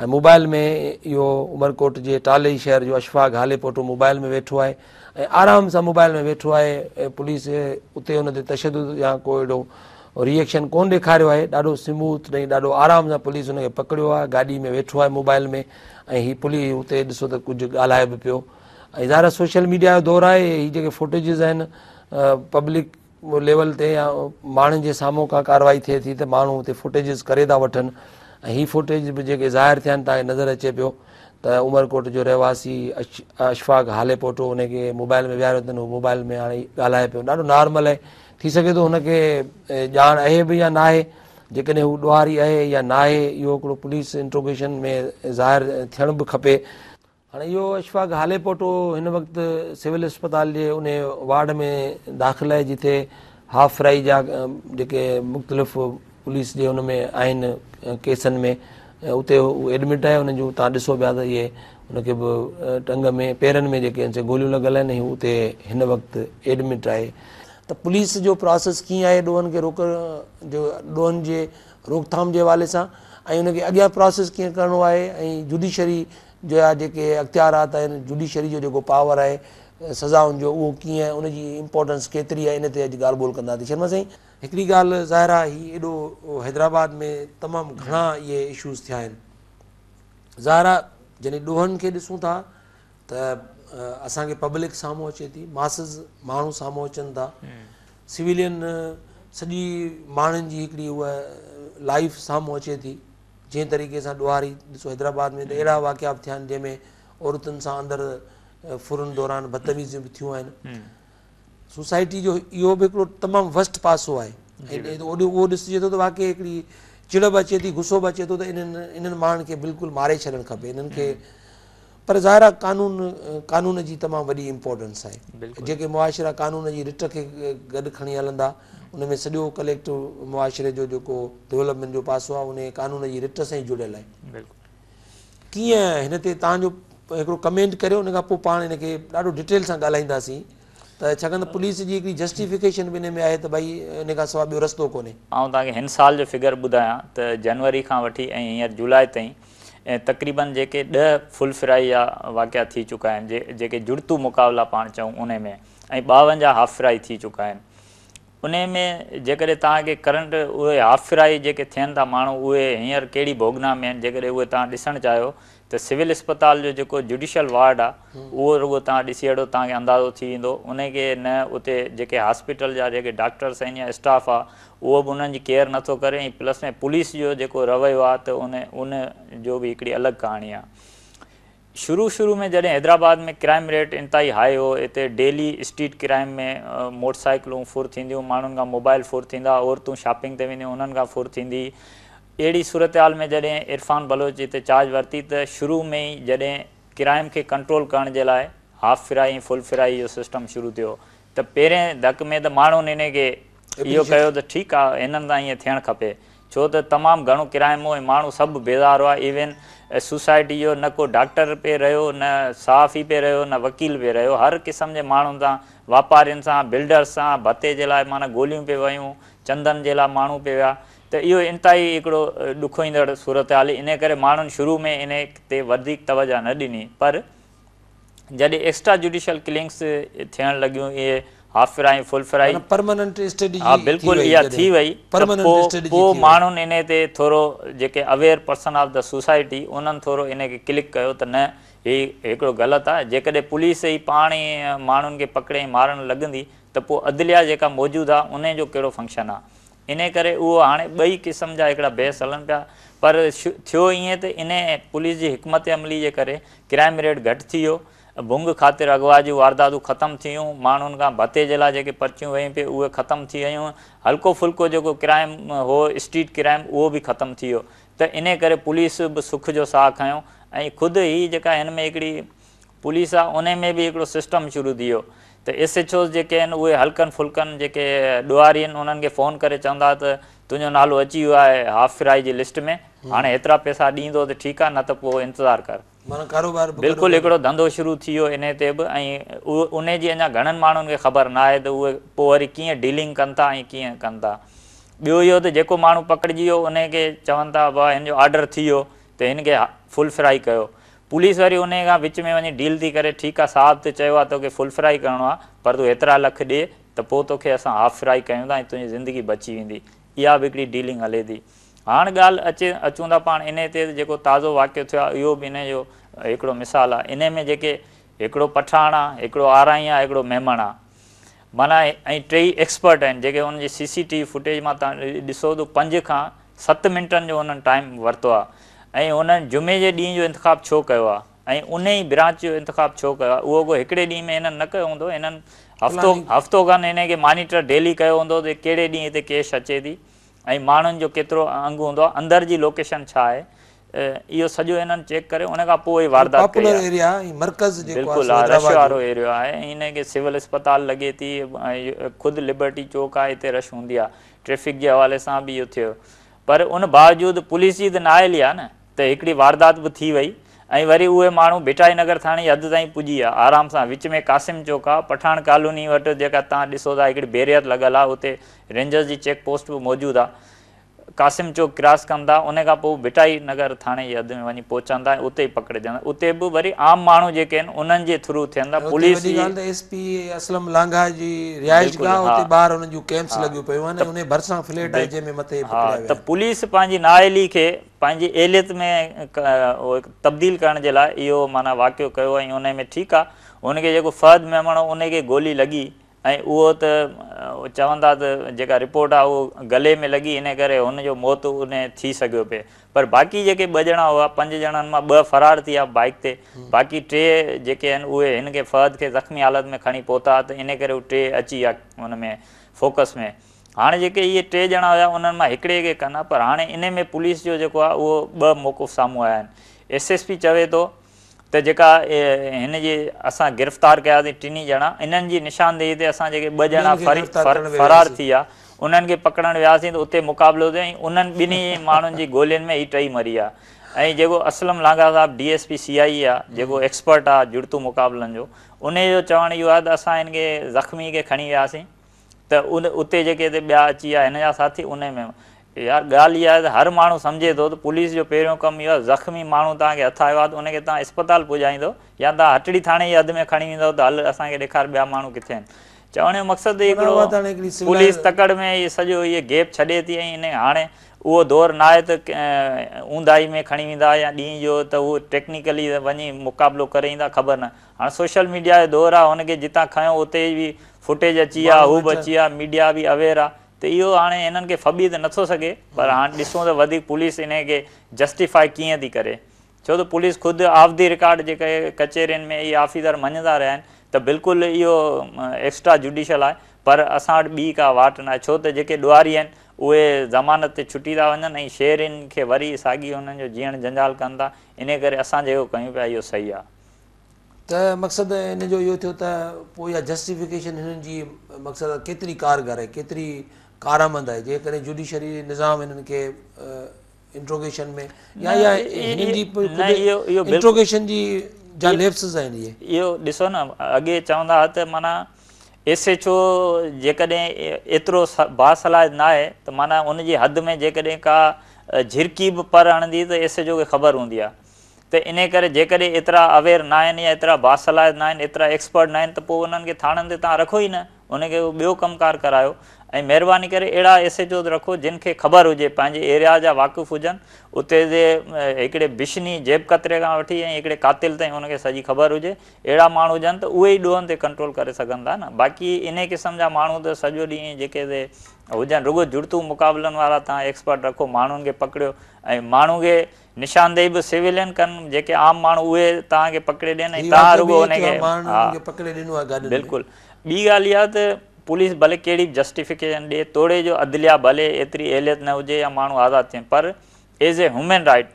۽ موبائل ۾ اهو عمرڪوٽ جي ٽالهي شهر جو اشفاق هاليپوٽو موبائل ۾ ويٺو آهي ۽ آرام سان موبائل ۾ ويٺو آهي پوليس اتي ان تي تشدد يا ڪو اهڙو ري ايڪشن ڪون ڏيکاريو آهي ڏاڍو سموٿ ۽ ڏاڍو آرام سان پوليس ان کي پڪڙيو آهي گاڏي ۾ ويٺو آهي موبائل ۾ ۽ هي پوليس اتي ڏسو ته ڪجهه ڳالهائي به پيو ۽ ظاهر آهي سوشل ميڊيا جو دور آهي هي جيڪي فوٽيجز آهن پبلڪ ليول تي يا ماڻهن جي سامهون ڪا ڪارروائي ٿئي ٿي ته ماڻهو اتي فوٽيجز ڪري ٿا وٺن ۽ هي فوٽيج به جيڪي ظاهر ٿيا آهن توهان کي نظر اچي پيو ته عمرڪوٽ جو رهواسي اشفاق هاليپوٽو ان کي موبائل ۾ ويهاريو اٿن هو موبائل ۾ هاڻي ڳالهائي پيو ڏاڍو نارمل آهي ٿي سگهي ٿو هن کي ڄاڻ آهي به يا ناهي جيڪڏهن هو ڏوهاري آهي يا ناهي اهو هڪڙو پوليس انٽروگيشن ۾ ظاهر ٿيڻ به کپي. هاڻي اهو اشفاق هاليپوٽو هن وقت سول اسپتال جي ان وارڊ ۾ داخل آهي جتي هاف فرائي جا جيڪي مختلف پوليس جي ان ۾ آهن ڪيسن ۾ اتي هو ايڊمٽ آهي ان جون توهان ڏسو پيا ته اهي ان کي به ٽنگ ۾ پيرن ۾ جيڪي آهن سي گوليون لڳل آهن ۽ هو اتي هن وقت ايڊمٽ آهي. ته پوليس جو پراسيس ڪيئن آهي ڏوهن کي روڪڻ جو ڏوهن جي روڪٿام جي حوالي سان ۽ ان کي اڳيان پراسيس ڪيئن ڪرڻو آهي ۽ جوڊيشري جا جيڪي اختيارات آهن جوڊيشري جو جيڪو پاور آهي سزائن جو اهو ڪيئن ان جي امپورٽنس ڪيتري آهي ان تي اڄ ڳالهه ٻولهه ڪنداسين شرما سائين هڪڙي ڳالهه ظاهر آهي هي ايڏو حيدرآباد ۾ تمام گهڻا اهي اشوز ٿيا آهن ظاهر آهي جڏهن ڏوهن کي ڏسون ٿا ته اسان کي پبلڪ سامهون اچي ٿي ماسز ماڻهو سامهون اچن ٿا سويلين سڄي ماڻهن جي هڪڙي اها لائف سامهون اچي ٿي جنهن طريقي سان ڏوهاري ڏسو حيدرآباد ۾ ته اهڙا واقعا به ٿيا آهن جنهن ۾ عورتن سان اندر ڦرن دوران بدتميزيون به ٿيون آهن سوسائٽي جو اهو به هڪڙو تمام ورسٽ پاسو آهي ۽ اهو ڏسجي ٿو ته واقعي هڪڙي چڙ به اچي ٿي غصو به اچي ٿو ته انهن انهن ماڻهن کي بلڪل ماري ڇڏڻ کپي انهن کي. پر ظاهر آهي قانون قانون جي تمام وڏي امپورٽنس آهي. جيڪي معاشرا قانون جي رٽ کي گڏ کڻي هلندا ان ۾ سڄو ڪليڪٽو معاشري جو جيڪو ڊولپمينٽ جو پاسو آهي ان قانون جي رٽ سان ئي جڙيل آهي. ڪيئن هن تي توهان جو هڪڙو ڪمينٽ ڪريو ان کان پوء پاڻ هن کي ڏاڍو ڊيٽيل سان ڳالهائينداسين ته ڇاڪاڻ ته پوليس جي هڪڙي جسٽيفڪيشن به ان ۾ آهي ته ڀائي ان کان سواء ٻيو رستو ڪونهي. آئون توهان کي هن سال جو فگر ٻڌايان ته جنوري کان وٺي ۽ هينئر جولاء تائين تقريبن جيڪي 10 فل فرائي جا واقعا ٿي چڪا آهن جيڪي جڙتو مقابلا پاڻ چئون انهي ۾ ۽ 52 هاف فرائي ٿي چڪا آهن انهي ۾ جيڪڏهن توهان کي ڪرنٽ اهي هاف فرائي جيڪي ٿين ٿا ماڻهو اهي هينئر ڪهڙي ڀوڳنا ۾ آهن جيڪڏهن اهي توهان ڏسڻ چاهيو ته سول اسپتال جو جيڪو جوڊيشل وارڊ آهي اهو رڳو توهان ڏسي وٺو توهان کي اندازو ٿي ويندو انهي کي نه اتي جيڪي هاسپيٽل جا جيڪي ڊاڪٽرس آهن يا اسٽاف آهي اهو به انهن جي ڪيئر نٿو ڪري ۽ پلس ۾ پوليس جو جيڪو رويو آهي ته ان ان جو به هڪڙي الڳ ڪهاڻي آهي. شروع شروع ۾ جڏهن حيدرآباد ۾ ڪرائم ريٽ انتهائي هاء هو اتي ڊيلي اسٽريٽ ڪرائم ۾ موٽر سائيڪلون ڦر ٿينديون ماڻهن کان موبائل ڦر ٿيندا عورتون شاپنگ تي وينديون انهن کان ڦر ٿيندي اهڙي صورتحال ۾ جڏهن عرفان بلوچ هتي چارج ورتي ته شروع ۾ ئي جڏهن ڪرائم کي ڪنٽرول ڪرڻ جي لاء هاف فرائي ۽ فل فرائي جو سسٽم شروع ٿيو ته پهرين ڌڪ ۾ ته ماڻهن انهي کي اهو ڪيو ته ٺيڪ آ هنن سان ائين ٿيڻ کپي ڇو ته تمام گهڻو ڪرائم هو ۽ ماڻهو سڀ بيزار هئا ايون سوسائٽي جو نه ڪو ڊاڪٽر پئي رهيو نه صحافي پئي رهيو نه وڪيل پئي رهيو هر قسم جي ماڻهن سان واپارين سان بلڊرس سان ڀتي جي لاء معنيٰ گوليون پئي ويون چندن جي لاء ماڻهو پئي ويا ته اهو انتهائي هڪڙو ڏکوئيندڙ صورتحال هئي انهي ڪري ماڻهن شروع ۾ انهي تي وڌيڪ توجه نه ڏني پر جڏهن ايڪسٽرا جوڊيشل ڪلنگس ٿيڻ لڳيون اهي هاف فرائي فل فرائي معنيٰ پرماننٽ اسٽريٽجي ها بلڪل اها ٿي وئي ته پوء پوء ماڻهن انهي تي ٿورو جيڪي aware person of the society انهن ٿورو انهي کي ڪلڪ ڪيو ته نه هي هڪڙو غلط آهي جيڪڏهن پوليس ئي پاڻ ئي ماڻهن کي پڪڙي ۽ مارڻ لڳندي ته پوء عدليه جيڪا موجود آهي انهي جو ڪهڙو فنڪشن آهي انهي ڪري اهو هاڻي ٻئي قسم جا هڪڙا بحث هلن پيا پر ٿيو ائين ته انهي پوليس جي حڪمت عملي جي ڪري ڪرائم ريٽ گهٽ ٿي ويو، ڀنگ خاطر اغوا جون وارداتون ختم ٿي ويون، ماڻهن کان ڀتي جي لاء جيڪي پرچيون ويون پئي اهي ختم ٿي ويون، هلڪو ڦلڪو جيڪو ڪرائم هو اسٽريٽ ڪرائم اهو به ختم ٿي ويو ته انهي ڪري پوليس به سک جو ساهه کنيو ۽ خود هي جيڪا هن ۾ هڪڙي پوليس آ انهي ۾ به هڪڙو سسٽم شروع ٿي ويو ته ايس ايڇ اوز جيڪي آهن اهي هلڪن ڦلڪن جيڪي ڏوهاري آهن انهن کي فون ڪري چوندا ته تنهنجو نالو اچي ويو آهي هاف فرائي جي لسٽ ۾ هاڻي هيترا پئسا ڏيندو ته ٺيڪ آ نه ته پوء انتظار ڪر. معنيٰ ڪاروبار به بلڪل هڪڙو ڌنڌو شروع ٿي ويو انهي تي به ۽ انهي جي اڃا گهڻن ماڻهن کي خبر نه آهي ته اهي پوء وري ڪيئن ڊيلنگ ڪن ٿا ۽ ڪيئن ڪن ٿا. ٻيو اهو ته جيڪو ماڻهو پڪڙجي ويو انهي کي چون ٿا بابا هن جو آرڊر ٿي ويو ته هن کي فل فرائي ڪيو. پوليس وري انهي کان وچ ۾ وڃي ڊيل ٿي ڪري ٺيڪ آ صاحب ته چيو آ توکي فل فرائي ڪرڻو آ پر تون هيترا لک ڏي ته پوء توکي اسان هاف فرائي ڪيون ٿا ۽ تنهنجي زندگي بچي ويندي. اها به هڪڙي ڊيلنگ هلي ٿي. هاڻ ڳالهه اچي اچون ٿا پاڻ انهي تي ته جيڪو تازو واقعو ٿيو آ اهو به انهي جو هڪڙو مثال آ. انهي ۾ جيڪي هڪڙو پٺاڻ آ، هڪڙو آرائين آ، هڪڙو ميمڻ آ. معنيٰ ۽ ٽيئي ايڪسپرٽ آهن جيڪي انهن جي سي سي ٽي وي فوٽيج مان توهان ڏسو ته 5 کان 7 منٽن جو انهن ٽائيم ورتو آهي ۽ انهن جمعي جي ڏينهن جو انتخاب ڇو ڪيو آهي ۽ انهي ئي برانچ جو انتخاب ڇو ڪيو آهي اهو ڪو هڪڙي ڏينهن ۾ هنن نه ڪيو هوندو هنن هفتو هفتو کن انهي کي مانيٽر ڊيلي ڪيو هوندو ته ڪهڙي ڏينهن هتي ڪيش اچي ٿي ۽ ماڻهن جو ڪيترو انگ هوندو آهي اندر جي لوڪيشن ڇا آهي اهو سڄو هنن چيڪ ڪري ان کان پوء هي واردات ڪئي پاپولر ايريا ۽ مرڪز جيڪو آهي سو رش حيدرآباد وارو ايريو آهي ۽ ان کي سول اسپتال لڳي ٿي ۽ خود لبرٽي چوڪ آهي هتي رش هوندي آهي ٽريفڪ جي حوالي سان به اهو ٿيو پر ان باوجود پوليس جي ته نااهلي آهي نه ته هڪڙي واردات به ٿي وئي ۽ وري اهي ماڻهو ڀٽائي نگر ٿاڻي جي حد تائين پڄي ويا آرام سان وچ ۾ قاسم چوڪ آهي پٺاڻ ڪالوني وٽ جيڪا توهان ڏسو ٿا هڪڙي بيريئر لڳل آهي اتي رينجرز جي چيڪ پوسٽ به موجود آهي قاسم چوڪ ڪراس ڪن ٿا ان کان پوء ڀٽائي نگر ٿاڻي جي حد ۾ وڃي پهچن ٿا ۽ اتي ئي پڪڙجن ٿا اتي به وري عام ماڻهو جيڪي آهن انهن جي ٿرو ٿين ٿا اتي پوليس وڏي جي ڳالهه ته ايس پي اسلم لانگاهه جي رهائش بلڪل گاهه ها اتي ٻاهر انهن جون ڪيمپس ها لڳيون پيون آهن ته ۽ انهي ڀرسان فليٽ آهي جنهن ۾ مٿي ها پڪڙيا ويا ته آهن. پوليس پنهنجي نااهلي کي پنهنجي اهليت ۾ تبديل ڪرڻ جي لاء اهو معنيٰ واقعو ڪيو ۽ انهي ۾ ٺيڪ آهي هن کي جيڪو فهد ميمڻ هو انهي کي گولي لڳي ۽ اهو ته چون ٿا ته جيڪا رپورٽ آهي اهو گلي ۾ لڳي ان ڪري هن جو موت ان ٿي سگهيو پئي پر باقي جيڪي ٻه ڄڻا هئا پنج ڄڻن مان ٻه فرار ٿي ويا بائيڪ تي باقي ٽي جيڪي آهن اهي هن کي فهد کي زخمي حالت ۾ کڻي پهتا ته ان ڪري هو ٽي اچي ويا ان ۾ فوڪس ۾ هاڻي جيڪي اهي ٽي ڄڻا هيا انهن مان هڪڙي کي ڪن پر هاڻي ان ۾ پوليس جو جيڪو آهي اهو ٻه موقف سامهون آيا آهن ايس ايس پي چوي ٿو ته جيڪا هن جي اسان گرفتار ڪياسين ٽنهي ڄڻا انهن جي نشاندهي تي اسان جيڪي ٻه ڄڻا فرار ٿي ويا انهن کي پڪڙڻ وياسين ته اتي مقابلو ٿيو ۽ انهن ٻنهي ماڻهن جي گولين ۾ هي ٽئي مري ويا ۽ جيڪو اسلم لانگاهه صاحب ڊي ايس پي سي آء اي آ جيڪو ايڪسپرٽ آ جڙتو مقابلن جو انهي جو چوڻ اهو آ ته اسان هن کي زخمي کي کڻي وياسين ته ان اتي جيڪي هتي ٻيا اچي ويا هن جا ساٿي انهي ۾ يار ڳالهه اها آهي ته هر ماڻهو سمجهي ٿو ته پوليس جو پهريون ڪم اهو آهي زخمي ماڻهو توهان کي هٿ آيو آهي ته ان کي توهان اسپتال پڄائيندو يا توهان هٽڙي ٿاڻي جي حد ۾ کڻي ويندو ته هل اسان کي ڏيکار ٻيا ماڻهو ڪٿي آهن. چوڻ جو مقصد هي هڪڙو پوليس تڪڙ ۾ هي سڄو اهي گيپ ڇڏي ٿي ۽ ان هاڻي اهو دور نه آهي ته اونداهي ۾ کڻي ويندا يا ڏينهن جو ته هو ٽيڪنيڪلي وڃي مقابلو ڪري ايندا خبر نه هاڻي سوشل ميڊيا جو دور آهي هن کي جتان کنيو اتي به فوٽيج اچي ويا هو به اچي ويا ميڊيا به اويئر آهي ته اهو هاڻي هنن کي ڦٻي ته نٿو سگهي پر هاڻي ڏسون ته وڌيڪ پوليس انهي کي جسٽيفائي ڪيئن ٿي ڪري ڇو ته پوليس خود آف the record جيڪي ڪچهرين ۾ اهي آفيسر مڃندا رهيا آهن ته بلڪل اهو ايڪسٽرا جوڊيشل آهي پر اسان وٽ ٻي ڪا واٽ ناهي ڇو ته جيڪي ڏوهاري آهن اهي ضمانت تي ڇٽي ٿا وڃن ۽ شهرين کي وري ساڳي انهن جو جيئڻ جنجال ڪن ٿا انهي ڪري اسان جيڪو ڪيون پيا اهو صحيح آهي. ته مقصد ان جو اهو ٿيو ته پوء اها جسٽيفڪيشن هنن جي مقصد ڪيتري ڪارگر آهي ڪيتري ڪارآمد آهي جيڪڏهن جوڊيشري نظام هنن کي انٽروگيشن ۾ يا اها هنن جي خود انٽروگيشن جي جا ليپسز آهن اهي. اهو ڏسو نه اڳي چوندا هئا ته معنيٰ ايس ايڇ او جيڪڏهن ايترو باصلاحيت ناهي ته معنيٰ ان جي حد ۾ جيڪڏهن ڪا جهرڪي به پر هڻندي ته ايس ايڇ او کي خبر هوندي آهي ته انهي ڪري جيڪڏهن ايترا اويئر ناهن يا ايترا باصلاحيت ناهن ايترا ايڪسپرٽ ناهن ته پوء انهن کي ٿاڻن تي توهان رکو ئي نه انهن کي ٻيو ڪم ڪار ڪرايو ۽ مهرباني ڪري اهڙا ايس ايڇ اوز رکو جن کي خبر هجي پنهنجي ايريا جا واقف هجن اتي جي هڪڙي بشني جيب ڪتري کان وٺي ۽ هڪڙي قاتل تائين ان کي سڄي خبر هجي اهڙا ماڻهو هجن ته اهي ئي ڏوهن تي ڪنٽرول ڪري سگهن ٿا نه باقي انهي قسم جا ماڻهو ته سڄو ڏينهن جيڪي تي هجن رڳو جڙتو مقابلن وارا توهان ايڪسپرٽ رکو ماڻهن کي پڪڙيو ۽ ماڻهو کي نشاندهي به سويلين ڪن جيڪي عام ماڻهو اهي توهان کي پڪڙي ڏين ۽ توهان رڳو انهي کي ها بلڪل ٻي ڳالهه اها ته پوليس ڀلي ڪهڙي به جسٽيفڪيشن ڏي توڙي جو عدليه ڀلي ايتري اهليت نه هجي يا ماڻهو آزاد ٿين پر ايز اي هيومن رائيٽ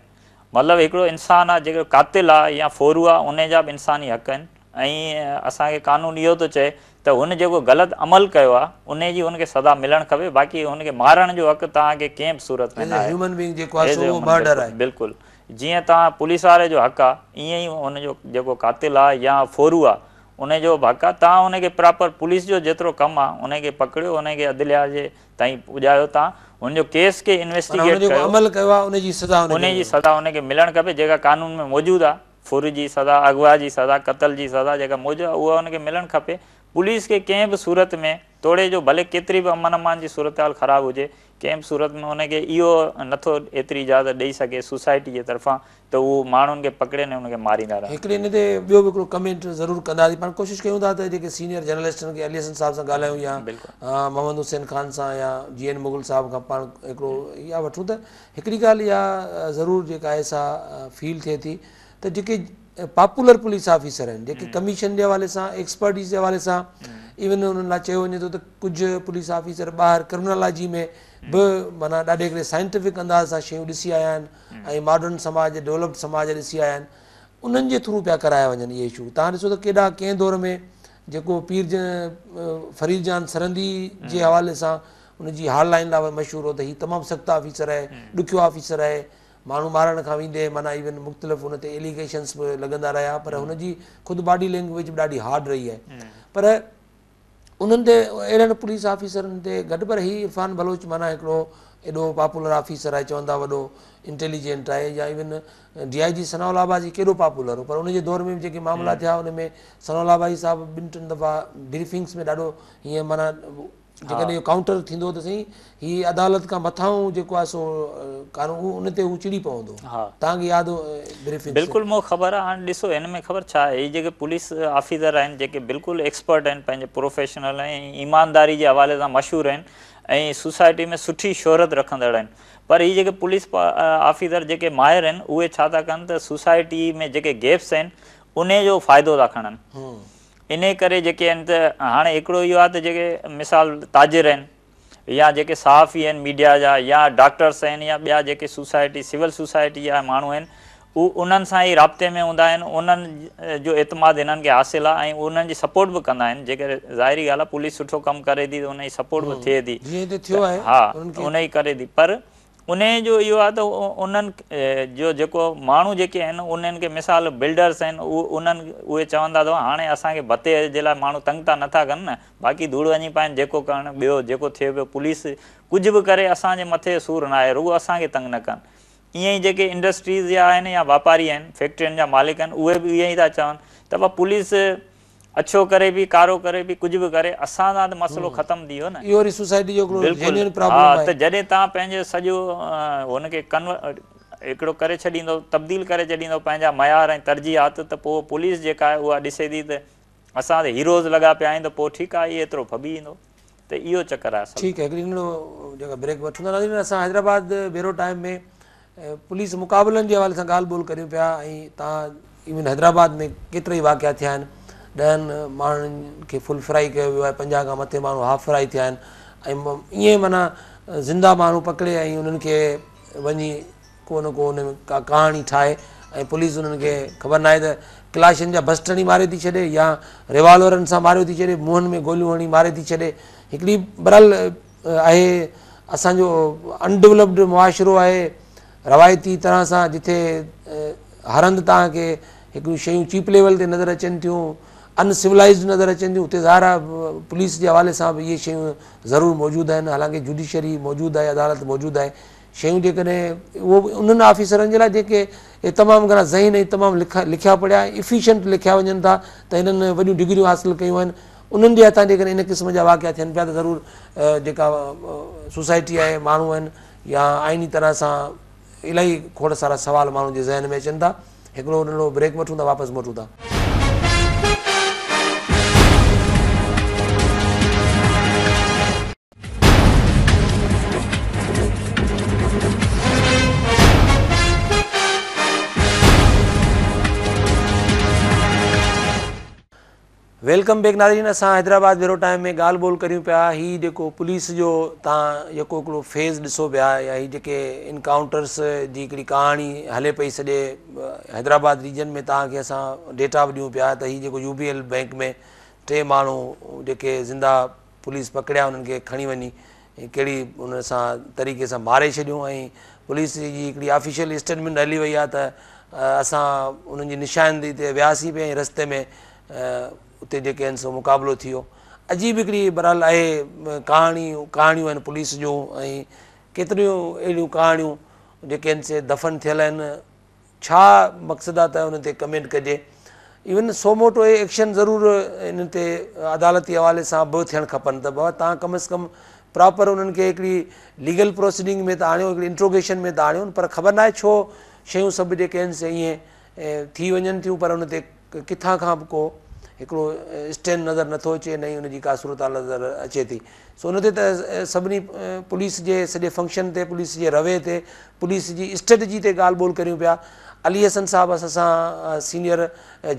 مطلب هڪڙو انسان آهي جيڪو قاتل آهي يا ڦورو آهي انهي جا به انساني حق آهن ۽ اسان کي قانون اهو ٿو چئي ته هن جيڪو غلط عمل ڪيو آهي انهي جي هن کي سزا ملڻ کپي باقي هن کي مارڻ جو حق توهان کي ڪنهن به صورت ۾ ناهي. هيومن بينگ جيڪو آهي سو اهو مرڊر آهي. بلڪل جيئن توهان پوليس واري جو حق آهي ائين ئي هن جو جيڪو قاتل آهي يا ڦورو آهي انهي جو به حق آهي توهان ان کي پراپر پوليس جو جيترو ڪم آهي انهي کي پڪڙيو انهي کي عدليه جي تائين پڄايو توهان هن جو ڪيس کي انويسٽيگيٽ ڪيو عمل ڪيو آهي انهي جي سزا انهي جي سزا انهي کي ملڻ کپي جيڪا قانون ۾ موجود آهي. ڦر جي سزا، اغوا جي سزا، قتل جي سزا جيڪا موجود آهي اها ان کي ملڻ کپي. پوليس کي ڪنهن به صورت ۾ توڙي جو ڀلي ڪيتري به امن امان جي صورتحال خراب هجي ڪنهن به صورت ۾ ان کي اهو نٿو ايتري اجازت ڏئي سگهي سوسائٽي جي طرفان ته هو ماڻهن کي پڪڙين ۽ ان کي ماريندا رهن. هڪڙي ان تي ٻيو به هڪڙو ڪمينٽ ضرور ڪنداسين پاڻ ڪوشش ڪيون ٿا ته جيڪي سينيئر جرنلسٽن کي علي حسن صاحب سان ڳالهايون يا محمد حسين خان سان يا جي اين مغل صاحب کان پاڻ هڪڙو اها وٺون ته هڪڙي ڳالهه اها ضرور جيڪا آهي سا فيل ٿئي ٿي ته جيڪي پاپولر پوليس آفيسر آهن جيڪي ڪميشن جي حوالي سان ايڪسپرٽيز جي حوالي سان ايون انهن لاء چيو وڃي ٿو ته ڪجهه پوليس آفيسر ٻاهر ڪرمنالاجي ۾ به معنيٰ ڏاڍي هڪڙي سائنٽيفڪ انداز سان شيون ڏسي آيا آهن ۽ ماڊرن سماج ڊولپڊ سماج ڏسي آيا آهن انهن جي ٿرو پيا ڪرايا وڃن اهي اشو توهان ڏسو ته ڪيڏا ڪنهن دور ۾ جيڪو پير فريد جان سرهندي جي حوالي سان ان جي هارڊ لائن لاء مشهور هو ته هي تمام سخت آفيسر آهي، ڏکيو آفيسر آهي، ماڻهو مارڻ کان ويندي معنيٰ ايون مختلف ان تي ايليگيشنس به لڳندا رهيا پر هن جي خود باڊي لينگويج به ڏاڍي هارڊ رهي آهي پر انهن تي اهڙن پوليس آفيسرن تي گهٽ پر هي عرفان بلوچ معنيٰ هڪڙو ايڏو پاپولر آفيسر آهي چون ٿا وڏو انٽيليجنٽ آهي يا ايون ڊي I جي ثناء الله عباسي ڪيڏو پاپولر هو پر ان جي دور ۾ به جيڪي معاملا ٿيا ان ۾ ثناء الله عباسي صاحب ٻن ٽن دفعا بريفنگس ۾ ڏاڍو هيئن معنيٰ جيڪڏهن اهو ڪائونٽر ٿيندو ته سائين هي عدالت کان مٿانهون جيڪو آهي سو قانون اهو ان تي هو چڙي پوندو توهان کي ياد بريفنگ بلڪل مون خبر آهي هاڻي ڏسو هن ۾ خبر ڇا آهي هي جيڪي پوليس آفيسر آهن جيڪي بلڪل ايڪسپرٽ آهن پنهنجي پروفيشنل ۽ ايمانداري جي حوالي سان مشهور آهن ۽ سوسائٽي ۾ سٺي شهرت رکندڙ آهن پر هي جيڪي پوليس آفيسر جيڪي ماهر آهن اهي ڇا ٿا ڪن ته سوسائٽي ۾ جيڪي گيپس آهن انهي جو فائدو ٿا کڻن انهيء ڪري جيڪي آهن ته هاڻي هڪڙو اهو آهي ته جيڪي مثال تاجر آهن يا جيڪي صحافي آهن ميڊيا جا يا ڊاڪٽرس آهن يا ٻيا جيڪي سوسائٽي سول سوسائٽي جا ماڻهو آهن هو انهن سان ئي رابطي ۾ هوندا آهن، انهن جو اعتماد هنن کي حاصل آهي ۽ انهن جي سپورٽ به ڪندا آهن. جيڪڏهن ظاهري ڳالهه آهي پوليس سٺو ڪم ڪري ٿي ته ان جي سپورٽ به ٿئي ٿي، جيئن هتي ٿيو آهي ها ان ئي ڪري ٿي. پر انهي جو اهو آهي ته انهن جو جيڪو ماڻهو جيڪي آهن انهن کي مثال بلڊرس آهن، انهن اهي چوندا ته هاڻي اسان کي ڀتي جي لاء ماڻهو تنگ ته نٿا ڪن نه، باقي ڌوڙ وڃي پائن، جيڪو ڪرڻ ٻيو جيڪو ٿئي پيو، پوليس ڪجهه به ڪري اسان جي مٿي سور نه آهي، رڳو اسان کي تنگ نه ڪن. ائين ئي جيڪي انڊسٽريز جا آهن يا واپاري آهن، فيڪٽرين جا مالڪ آهن، اهي به ائين ئي ٿا چون ته ڀا پوليس اڇو ڪري به ڪارو ڪري به ڪجهه به ڪري اسان سان ته مسئلو ختم ٿي ويو نه. اهو وري سوسائٽي جو هڪڙو جينيئن پرابلم آهي. ته جڏهن توهان پنهنجو سڄو هن کي هڪڙو ڪري ڇڏيندو، تبديل ڪري ڇڏيندو پنهنجا معيار ۽ ترجيحات، ته پوء پوليس جيڪا آهي اها ڏسي ٿي ته اسان ته هيروز لڳا پيا آهيون ته پوء ٺيڪ آهي اهي ايترو ڦٻي ايندو. ته اهو چڪر آهي اصل ۾. ٺيڪ آهي هڪڙي ننڍڙو جيڪا بريڪ وٺون ٿا. ناظرين اسان حيدرآباد بيورو ٽائيم ۾ پوليس مقابلن جي حوالي سان ڳالهه ٻولهه ڪريون پيا ۽ تان ايون حيدرآباد ۾ ڪيترا ئي واقعا ٿيا آهن، 10 ماڻهن کي فل فرائي ڪيو ويو آهي، 50 کان مٿي ماڻهو هاف فرائي ٿيا آهن ۽ ائين معنيٰ زنده ماڻهو پڪڙي ۽ انهن کي وڃي ڪو نه ڪو ان ۾ ڪا ڪهاڻي ٺاهي ۽ پوليس انهن کي خبر ناهي ته ڪلاشن جا بسٽ هڻي ماري ٿي ڇڏي يا ريوالورن سان ماريو ٿي ڇڏي، منهن ۾ گوليون هڻي ماري ٿي ڇڏي. هڪڙي بهرحال آهي اسان جو انڊيولپڊ معاشرو آهي، روايتي طرح سان جتي هر هنڌ توهان کي هڪڙيون شيون چيپ ليول تي نظر اچن ٿيون، ان سولائزڊ نظر اچن ٿيون، اتي ظاهر آهي پوليس جي حوالي سان به اهي شيون ضرور موجود آهن. حالانڪه جوڊيشري موجود آهي، عدالت موجود آهي، شيون جيڪڏهن اهو به انهن آفيسرن جي لاء جيڪي تمام گهڻا ذهين ۽ تمام لکيا پڙهيا ۽ افيشنٽ لکيا وڃن ٿا ته هنن وڏيون ڊگريون حاصل ڪيون آهن، انهن جي هٿان جيڪڏهن ان قسم جا واقعا ٿين پيا ته ضرور جيڪا سوسائٽي آهي، ماڻهو آهن يا آئيني طرح سان الاهي کوڙ سارا سوال ماڻهن جي ذهن ۾ اچن ٿا. هڪڙو ننڍڙو بريڪ وٺون ٿا، واپس موٽون ٿا. Welcome back ناظرين اسان حيدرآباد بيورو ٽائيم ۾ ڳالهه ٻولهه ڪريون پيا هي جيڪو پوليس جو تان يڪو هڪڙو فيز ڏسو پيا يا هي جيڪي انڪائونٽرس جي هڪڙي ڪهاڻي هلي پئي سڄي حيدرآباد ريجن ۾ تان کي اسان ڊيٽا به ڏيون پيا ته هي جيڪو يو بي ايل بينڪ ۾ 3 ماڻهو جيڪي زنده پوليس پڪڙيا انهن کي کڻي وڃي ڪهڙي ان سان طريقي سان ماري ڇڏيو ۽ پوليس جي هڪڙي آفيشل اسٽيٽمينٽ هلي وئي آهي ته اسان انهن جي نشاندهي تي وياسين پئي ۽ رستي ۾ اتي جيڪي آهن سو مقابلو ٿي ويو. عجيب هڪڙي بهرحال آهي ڪهاڻي ڪهاڻيون آهن پوليس جون ۽ ڪيتريون اهڙيون ڪهاڻيون جيڪي آهن سي دفن ٿيل آهن. ڇا مقصد آ ته ان تي ڪمينٽ ڪجي. ايون سو موٽو ايڪشن ضرور انهن تي عدالتي حوالي سان به ٿيڻ کپن ته بابا تان ڪم از ڪم پراپر انهن کي هڪڙي ليگل پروسيڊنگ ۾ ته آڻيو، هڪڙي انٽروگيشن ۾ ته آڻيو، پر خبر ناهي ڇو شيون سڀ جيڪي آهن سي ائين ٿي وڃن ٿيون پر ان تي ڪٿان کان به ڪو هڪڙو اسٽينڊ نظر نٿو اچي نه ئي ان جي ڪا صورتحال نظر اچي ٿي. سو ان تي ته سڀني پوليس جي سڄي فنڪشن تي، پوليس جي رويي تي، پوليس جي اسٽريٽجي تي ڳالهه ٻولهه ڪريون پيا. علي حسن صاحب اسان سان سينيئر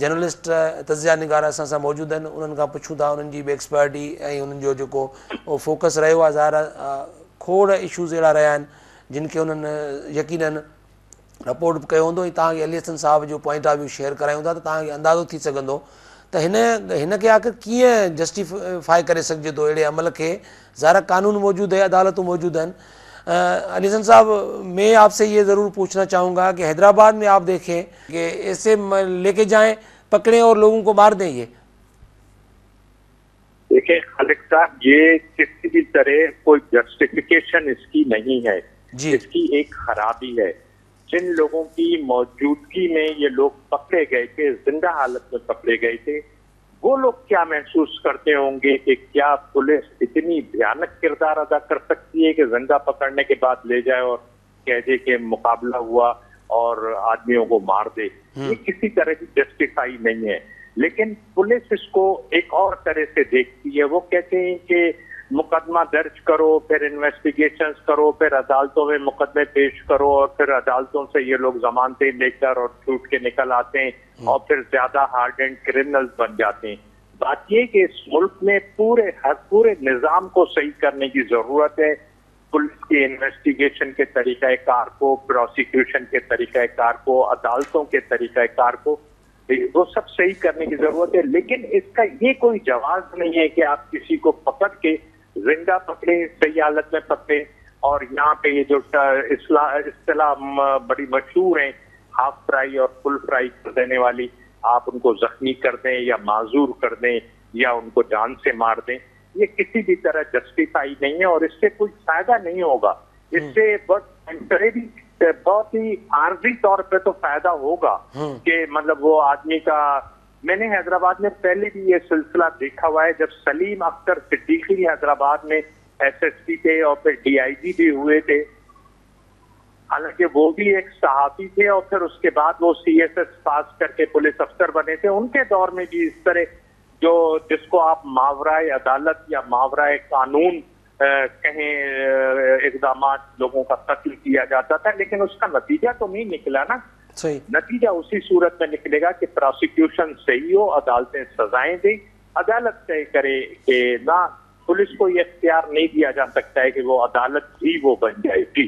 جرنلسٽ تجزيه نگار اسان سان موجود آهن، انهن کان پڇون ٿا انهن جي به ايڪسپرٽي ۽ انهن جو جيڪو فوڪس رهيو آهي، ظاهر آهي کوڙ اشوز اهڙا رهيا آهن جن کي انهن يقينن رپورٽ به ڪيو هوندو ۽ توهان کي علي حسن صاحب جو پوائنٽ آف ويو شيئر ڪرايون ٿا ته توهان کي اندازو ٿي سگهندو ته هن هن کي آخر ڪيئن جسٽيفائي ڪري سگهجي ٿو اهڙي عمل کي. ظاهر آهي قانون موجود هي، عدالتون موجود آهن. علي حسن صاحب مين آپ سي يه ضرور پوڇنا چاهون گا ڪه حيدرآباد ۾ آپ ديکين ڪه ايسي ليڪي جائين پڪڙين اور لوگون ڪو مار دين يه. देखें खालिद साहब, ये किसी भी तरह कोई जस्टिफिकेशन इसकी नहीं है जी। इसकी एक खराबी है। जिन लोगों की मौजूदगी में ये लोग पकड़े गए थे, जिंदा हालत में पकड़े गए थे, वो लोग क्या महसूस करते होंगे कि क्या पुलिस इतनी भयानक किरदार अदा कर सकती है कि जिंदा पकड़ने के बाद ले जाए और कह दे कि मुकाबला हुआ और आदमियों को मार दे। ये किसी तरह की जस्टिफाई नहीं है। लेकिन पुलिस इसको एक और तरह से देखती है। वो कहते हैं कि मुकदमा दर्ज करो, फिर इन्वेस्टिगेशंस करो, फिर अदालतों में मुकदमे पेश करो और फिर अदालतों से ये लोग जमानतें लेकर और छूट के निकल आते हैं और फिर ज्यादा हार्ड एंड क्रिमिनल्स बन जाते हैं। बात ये कि इस मुल्क में पूरे निजाम को सही करने की जरूरत है। पुलिस की इन्वेस्टिगेशन के तरीक़ाकार को, प्रोसिक्यूशन के तरीक़ाकार को, अदालतों के तरीक़ाकार को, वो सब सही करने की जरूरत है। लेकिन इसका ये कोई जवाब नहीं है कि आप किसी को पकड़ के जिंदा पकड़े, सही हालत में पकड़े। और यहाँ पे ये जो इस्तिलाह बड़ी मशहूर है, हाफ फ्राई और फुल फ्राई कर देने वाली, आप उनको जख्मी कर दें या माजूर कर दें या उनको जान से मार दें, ये किसी भी तरह जस्टिफाई नहीं है और इससे कोई फायदा नहीं होगा। इससे बहुत टेम्परेरी, बहुत ही आर्जी तौर पे तो फायदा होगा कि मतलब वो आदमी का। मैंने हैदराबाद में पहले भी ये सिलसिला देखा हुआ है, जब सलीम अख्तर सिद्दीकी हैदराबाद में एसएसपी थे और फिर डीआईजी भी हुए थे, हालांकि वो भी एक सहाफी थे और फिर उसके बाद वो सीएसएस पास करके पुलिस अफसर बने थे। उनके दौर में भी इस तरह जो जिसको आप मावराए अदालत या मावराए कानून कहें, इकदाम लोगों का कत्ल किया जाता था, लेकिन उसका नतीजा तो नहीं निकला ना। सही नतीजा उसी सूरत में निकलेगा कि प्रोसिक्यूशन सही हो, अदालतें सजाएं दें, अदालत तय करे कि ना, पुलिस को ये इख्तियार नहीं दिया जा सकता है कि वो अदालत ही वो बन जाएगी।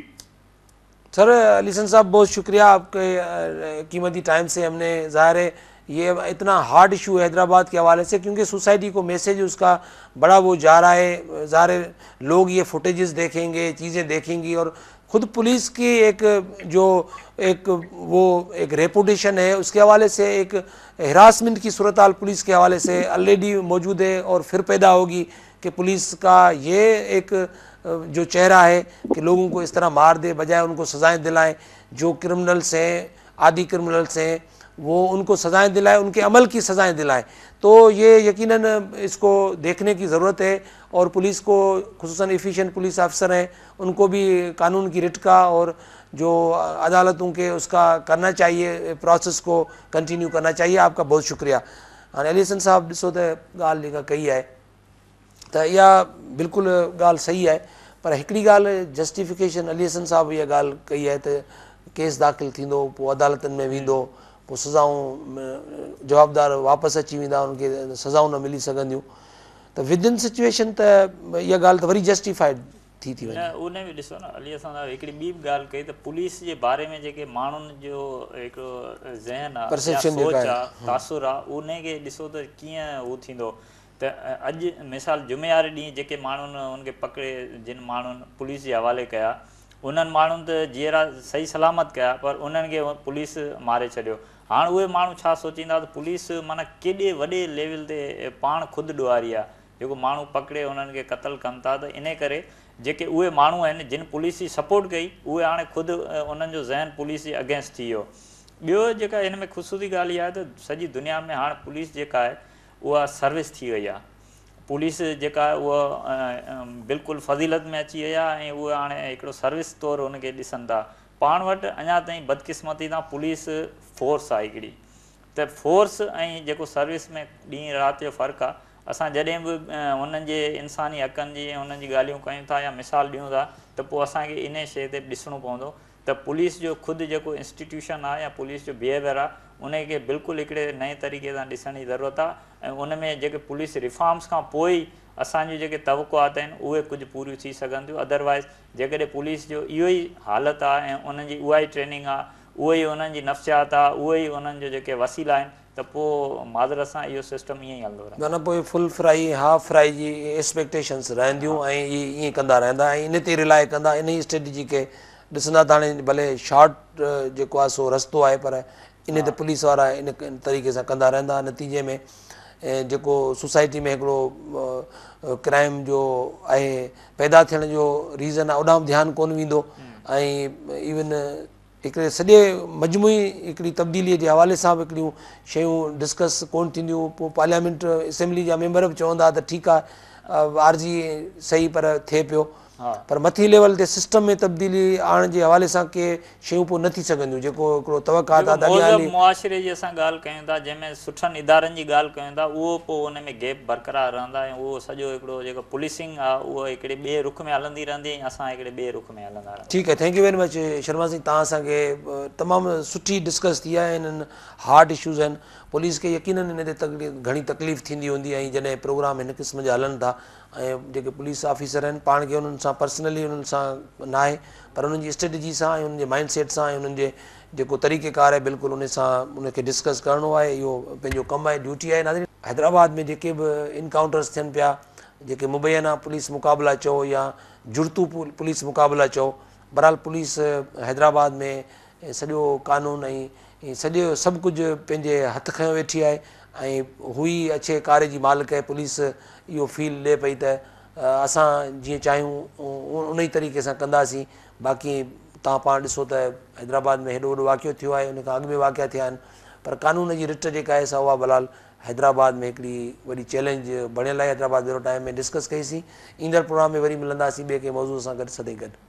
सर अली हसन साहब, बहुत शुक्रिया आपके कीमती टाइम से। हमने ज़ाहिर है ये इतना हार्ड इशू है हैदराबाद के हवाले से, क्योंकि सोसाइटी को मैसेज उसका बड़ा वो जा रहा है। ज़ाहिर लोग ये फुटेजेस देखेंगे, चीज़ें देखेंगी और ख़ुद पुलिस की एक जो एक वो एक रेपुटेशन है उसके हवाले से एक हरासमेंट की सूरत हाल पुलिस के हवाले से ऑलरेडी मौजूद है और फिर पैदा होगी कि पुलिस का ये एक जो चेहरा है कि लोगों को इस तरह मार दे बजाय उनको सज़ाएँ दिलाएँ। जो क्रिमिनल्स हैं, आदि क्रिमिनल्स हैं, वो उनको सज़ाएँ दिलाएँ, उनके अमल की सज़ाएँ दिलाएँ। तो ये यकीनन इसको देखने की ज़रूरत है और पुलिस को, खुसूसन एफिशिएंट पुलिस अफसर हैं, उनको भी कानून की रिट का और जो अदालतों के उसका करना चाहिए, प्रोसेस को कंटिन्यू करना चाहिए। आपका बहुत शुक्रिया। हाणे अली हसन साहब, ॾिसो त ॻाल्हि जेका कई आहे त इहा बिल्कुलु ॻाल्हि सही आहे, पर हिकिड़ी ॻाल्हि जस्टिफिकेशन अली हसन साहब इहा ॻाल्हि कई आहे त केस दाख़िल थींदो, पोइ अदालतुनि में वेंदो, पोइ सज़ाऊं जवाबदार वापसि अची वेंदा, उनखे सज़ाऊं न मिली सघंदियूं। त विद इन सिचुएशन त इहा ॻाल्हि त वरी जस्टिफाइड थी थी वञे। उन में ॾिसो न अली हसन साहब हिकिड़ी ॿी बि ॻाल्हि कई त पुलिस जे बारे में जेके माण्हुनि जो हिकिड़ो ज़हन आहे, परसेप्शन सोच आहे, तासुर आहे, उन खे ॾिसो त कीअं हू थींदो। त अॼु मिसाल जुमे वारे ॾींहुं जेके माण्हुनि उनखे पकड़े, जिन माण्हुनि पुलिस जे हवाले कया, उन्हनि माण्हुनि त जीअरा सही सलामत कया, पर उन्हनि खे पुलिस मारे छॾियो। हाणे उहे माण्हू छा सोचींदा त पुलिस माना केॾे वॾे लेवल ते पाण ख़ुदि ॾुहारी आहे, जेको माण्हू पकड़े उन्हनि खे क़तल कनि था। त इन करे जेके उहे माण्हू आहिनि जिन पुलिस जी सपोर्ट कई, उहे हाणे ख़ुदि उन्हनि जो ज़हन पुलिस जे अगेंस्ट थी वियो। ॿियो जेका हिन में ख़ुसूसी ॻाल्हि इहा आहे त सॼी दुनिया में हाणे पुलिस जेका आहे उहा सर्विस थी वई आहे। पुलिस जेका आहे उहा बिल्कुलु फ़ज़ीलत में अची वई आहे ऐं उहा हाणे हिकिड़ो सर्विस तौरु हुनखे ॾिसनि था। पाण वटि अञा ताईं बदकिस्मती सां पुलिस फोर्स आहे हिकिड़ी, त फोर्स ऐं जेको सर्विस में ॾींहुं राति जो फ़र्क़ु आहे। असां जॾहिं बि हुननि जे इंसानी हक़नि जी ऐं हुननि जी ॻाल्हियूं कयूं था या मिसाल ॾियूं था त पोइ असांखे इन शइ ते ॾिसणो पवंदो त पुलिस जो ख़ुदि जेको इंस्टीट्यूशन आहे या पुलिस जो बिहेवियर आहे उनखे बिल्कुलु हिकिड़े नए तरीक़े सां ॾिसण जी ज़रूरत आहे ऐं उन में जेके पुलिस रिफॉर्म्स खां पोइ असांजूं जेके तवक़ुआत आहिनि उहे कुझु पूरियूं थी सघनि थियूं। अदरवाइज़ जेकॾहिं पुलिस जो इहो ई हालत आहे ऐं उन्हनि जी उहा ई ट्रेनिंग आहे, उहो ई उन्हनि जी नफ़्सियात आहे, उहो ई उन्हनि जो जेके वसीला आहिनि, त पोइ माज़रत सां इहो सिस्टम ईअं ई हलंदो रहंदो। माना पोइ फुल फ्राई हाफ फ्राई जी एक्सपेक्टेशंस रहंदियूं ऐं इहे ईअं कंदा रहंदा ऐं इन ते रिलाए कंदा, इन ई स्ट्रेटजी खे ॾिसंदा त हाणे भले शॉर्ट जेको आहे सो रस्तो आहे, पर इन ते पुलिस वारा इन तरीक़े सां कंदा रहंदा। नतीजे में जेको सोसाइटी में हिकिड़ो क्राइम जो आहे पैदा थियण जो रीज़न आहे, ओॾां ध्यानु कोन वेंदो ऐं इवन हिकिड़े सॼे मजमुई हिकिड़ी तब्दीलीअ जे हवाले सां बि हिकिड़ियूं शयूं डिस्कस कोन थींदियूं। पोइ पार्लियामेंट असेंबली जा मेंबर बि चवंदा त ठीकु आहे आर्जी सही पर थिए पियो, पर मथी लेवल ते सिस्टम में तब्दीली आणण जे हवाले सां के शयूं पोइ न थी सघंदियूं, जेको हिकिड़ो तवक़ात आहे। मुआशिरे जी असां ॻाल्हि कयूं था, जंहिंमें सुठनि इदारनि जी ॻाल्हि कयूं था, उहो पोइ उन में गैप बरक़रार रहंदा ऐं उहो सॼो हिकिड़ो जेको पुलिसिंग आहे उहो हिकिड़े ॿिए रुख में हलंदी रहंदी ऐं असां हिकिड़े ॿिए रुख में हलंदा रहंदा। ठीकु आहे, thank you very much Sharma Singh, तव्हां असांखे तमामु सुठी डिस्कस थी आहे। हिननि हार्ड इशूज़ आहिनि, पुलिस खे यकीनन हिन ते घणी तकलीफ़ थींदी हूंदी ऐं जॾहिं प्रोग्राम हिन क़िस्म जा हलनि था ۽ جيڪي پوليس آفيسر آهن پاڻ کي انهن سان پرسنلي انهن سان ناهي پر انهن جي اسٽريٽجي سان ۽ انهن جي مائنڊ سيٽ سان ۽ انهن جي جيڪو طريقي ڪار آهي بلڪل ان سان ان کي ڊسڪس ڪرڻو آهي اهو پنهنجو ڪم آهي ڊيوٽي آهي ناظرين حيدرآباد ۾ جيڪي به انڪائونٽرس ٿين پيا جيڪي مبينا پوليس مقابلا چئو يا جڙتو پوليس مقابلا چئو بهرحال پوليس حيدرآباد ۾ سڄو قانون ۽ سڄو سڀ ڪجهه پنهنجي هٿ کنيو ويٺي آهي ۽ هو ئي اڇي ڪاري جي مالڪ آهي پوليس اهو فيل ڏي پئي ته اسان جيئن چاهيون ان ئي طريقي سان ڪنداسين باقي توهان پاڻ ڏسو ته حيدرآباد ۾ هيڏو وڏو واقعو ٿيو آهي ان کان اڳ ۾ واقعا ٿيا آهن پر قانون جي رٽ جيڪا آهي سا اها بهرحال حيدرآباد ۾ هڪڙي وڏي چئلينج بڻيل آهي حيدرآباد بيورو ٽائيم ۾ ڊسڪس ڪئي سين ايندڙ پروگرام ۾ وري ملنداسين ٻئي ڪنهن موضوع سان گڏ سدائين گڏ.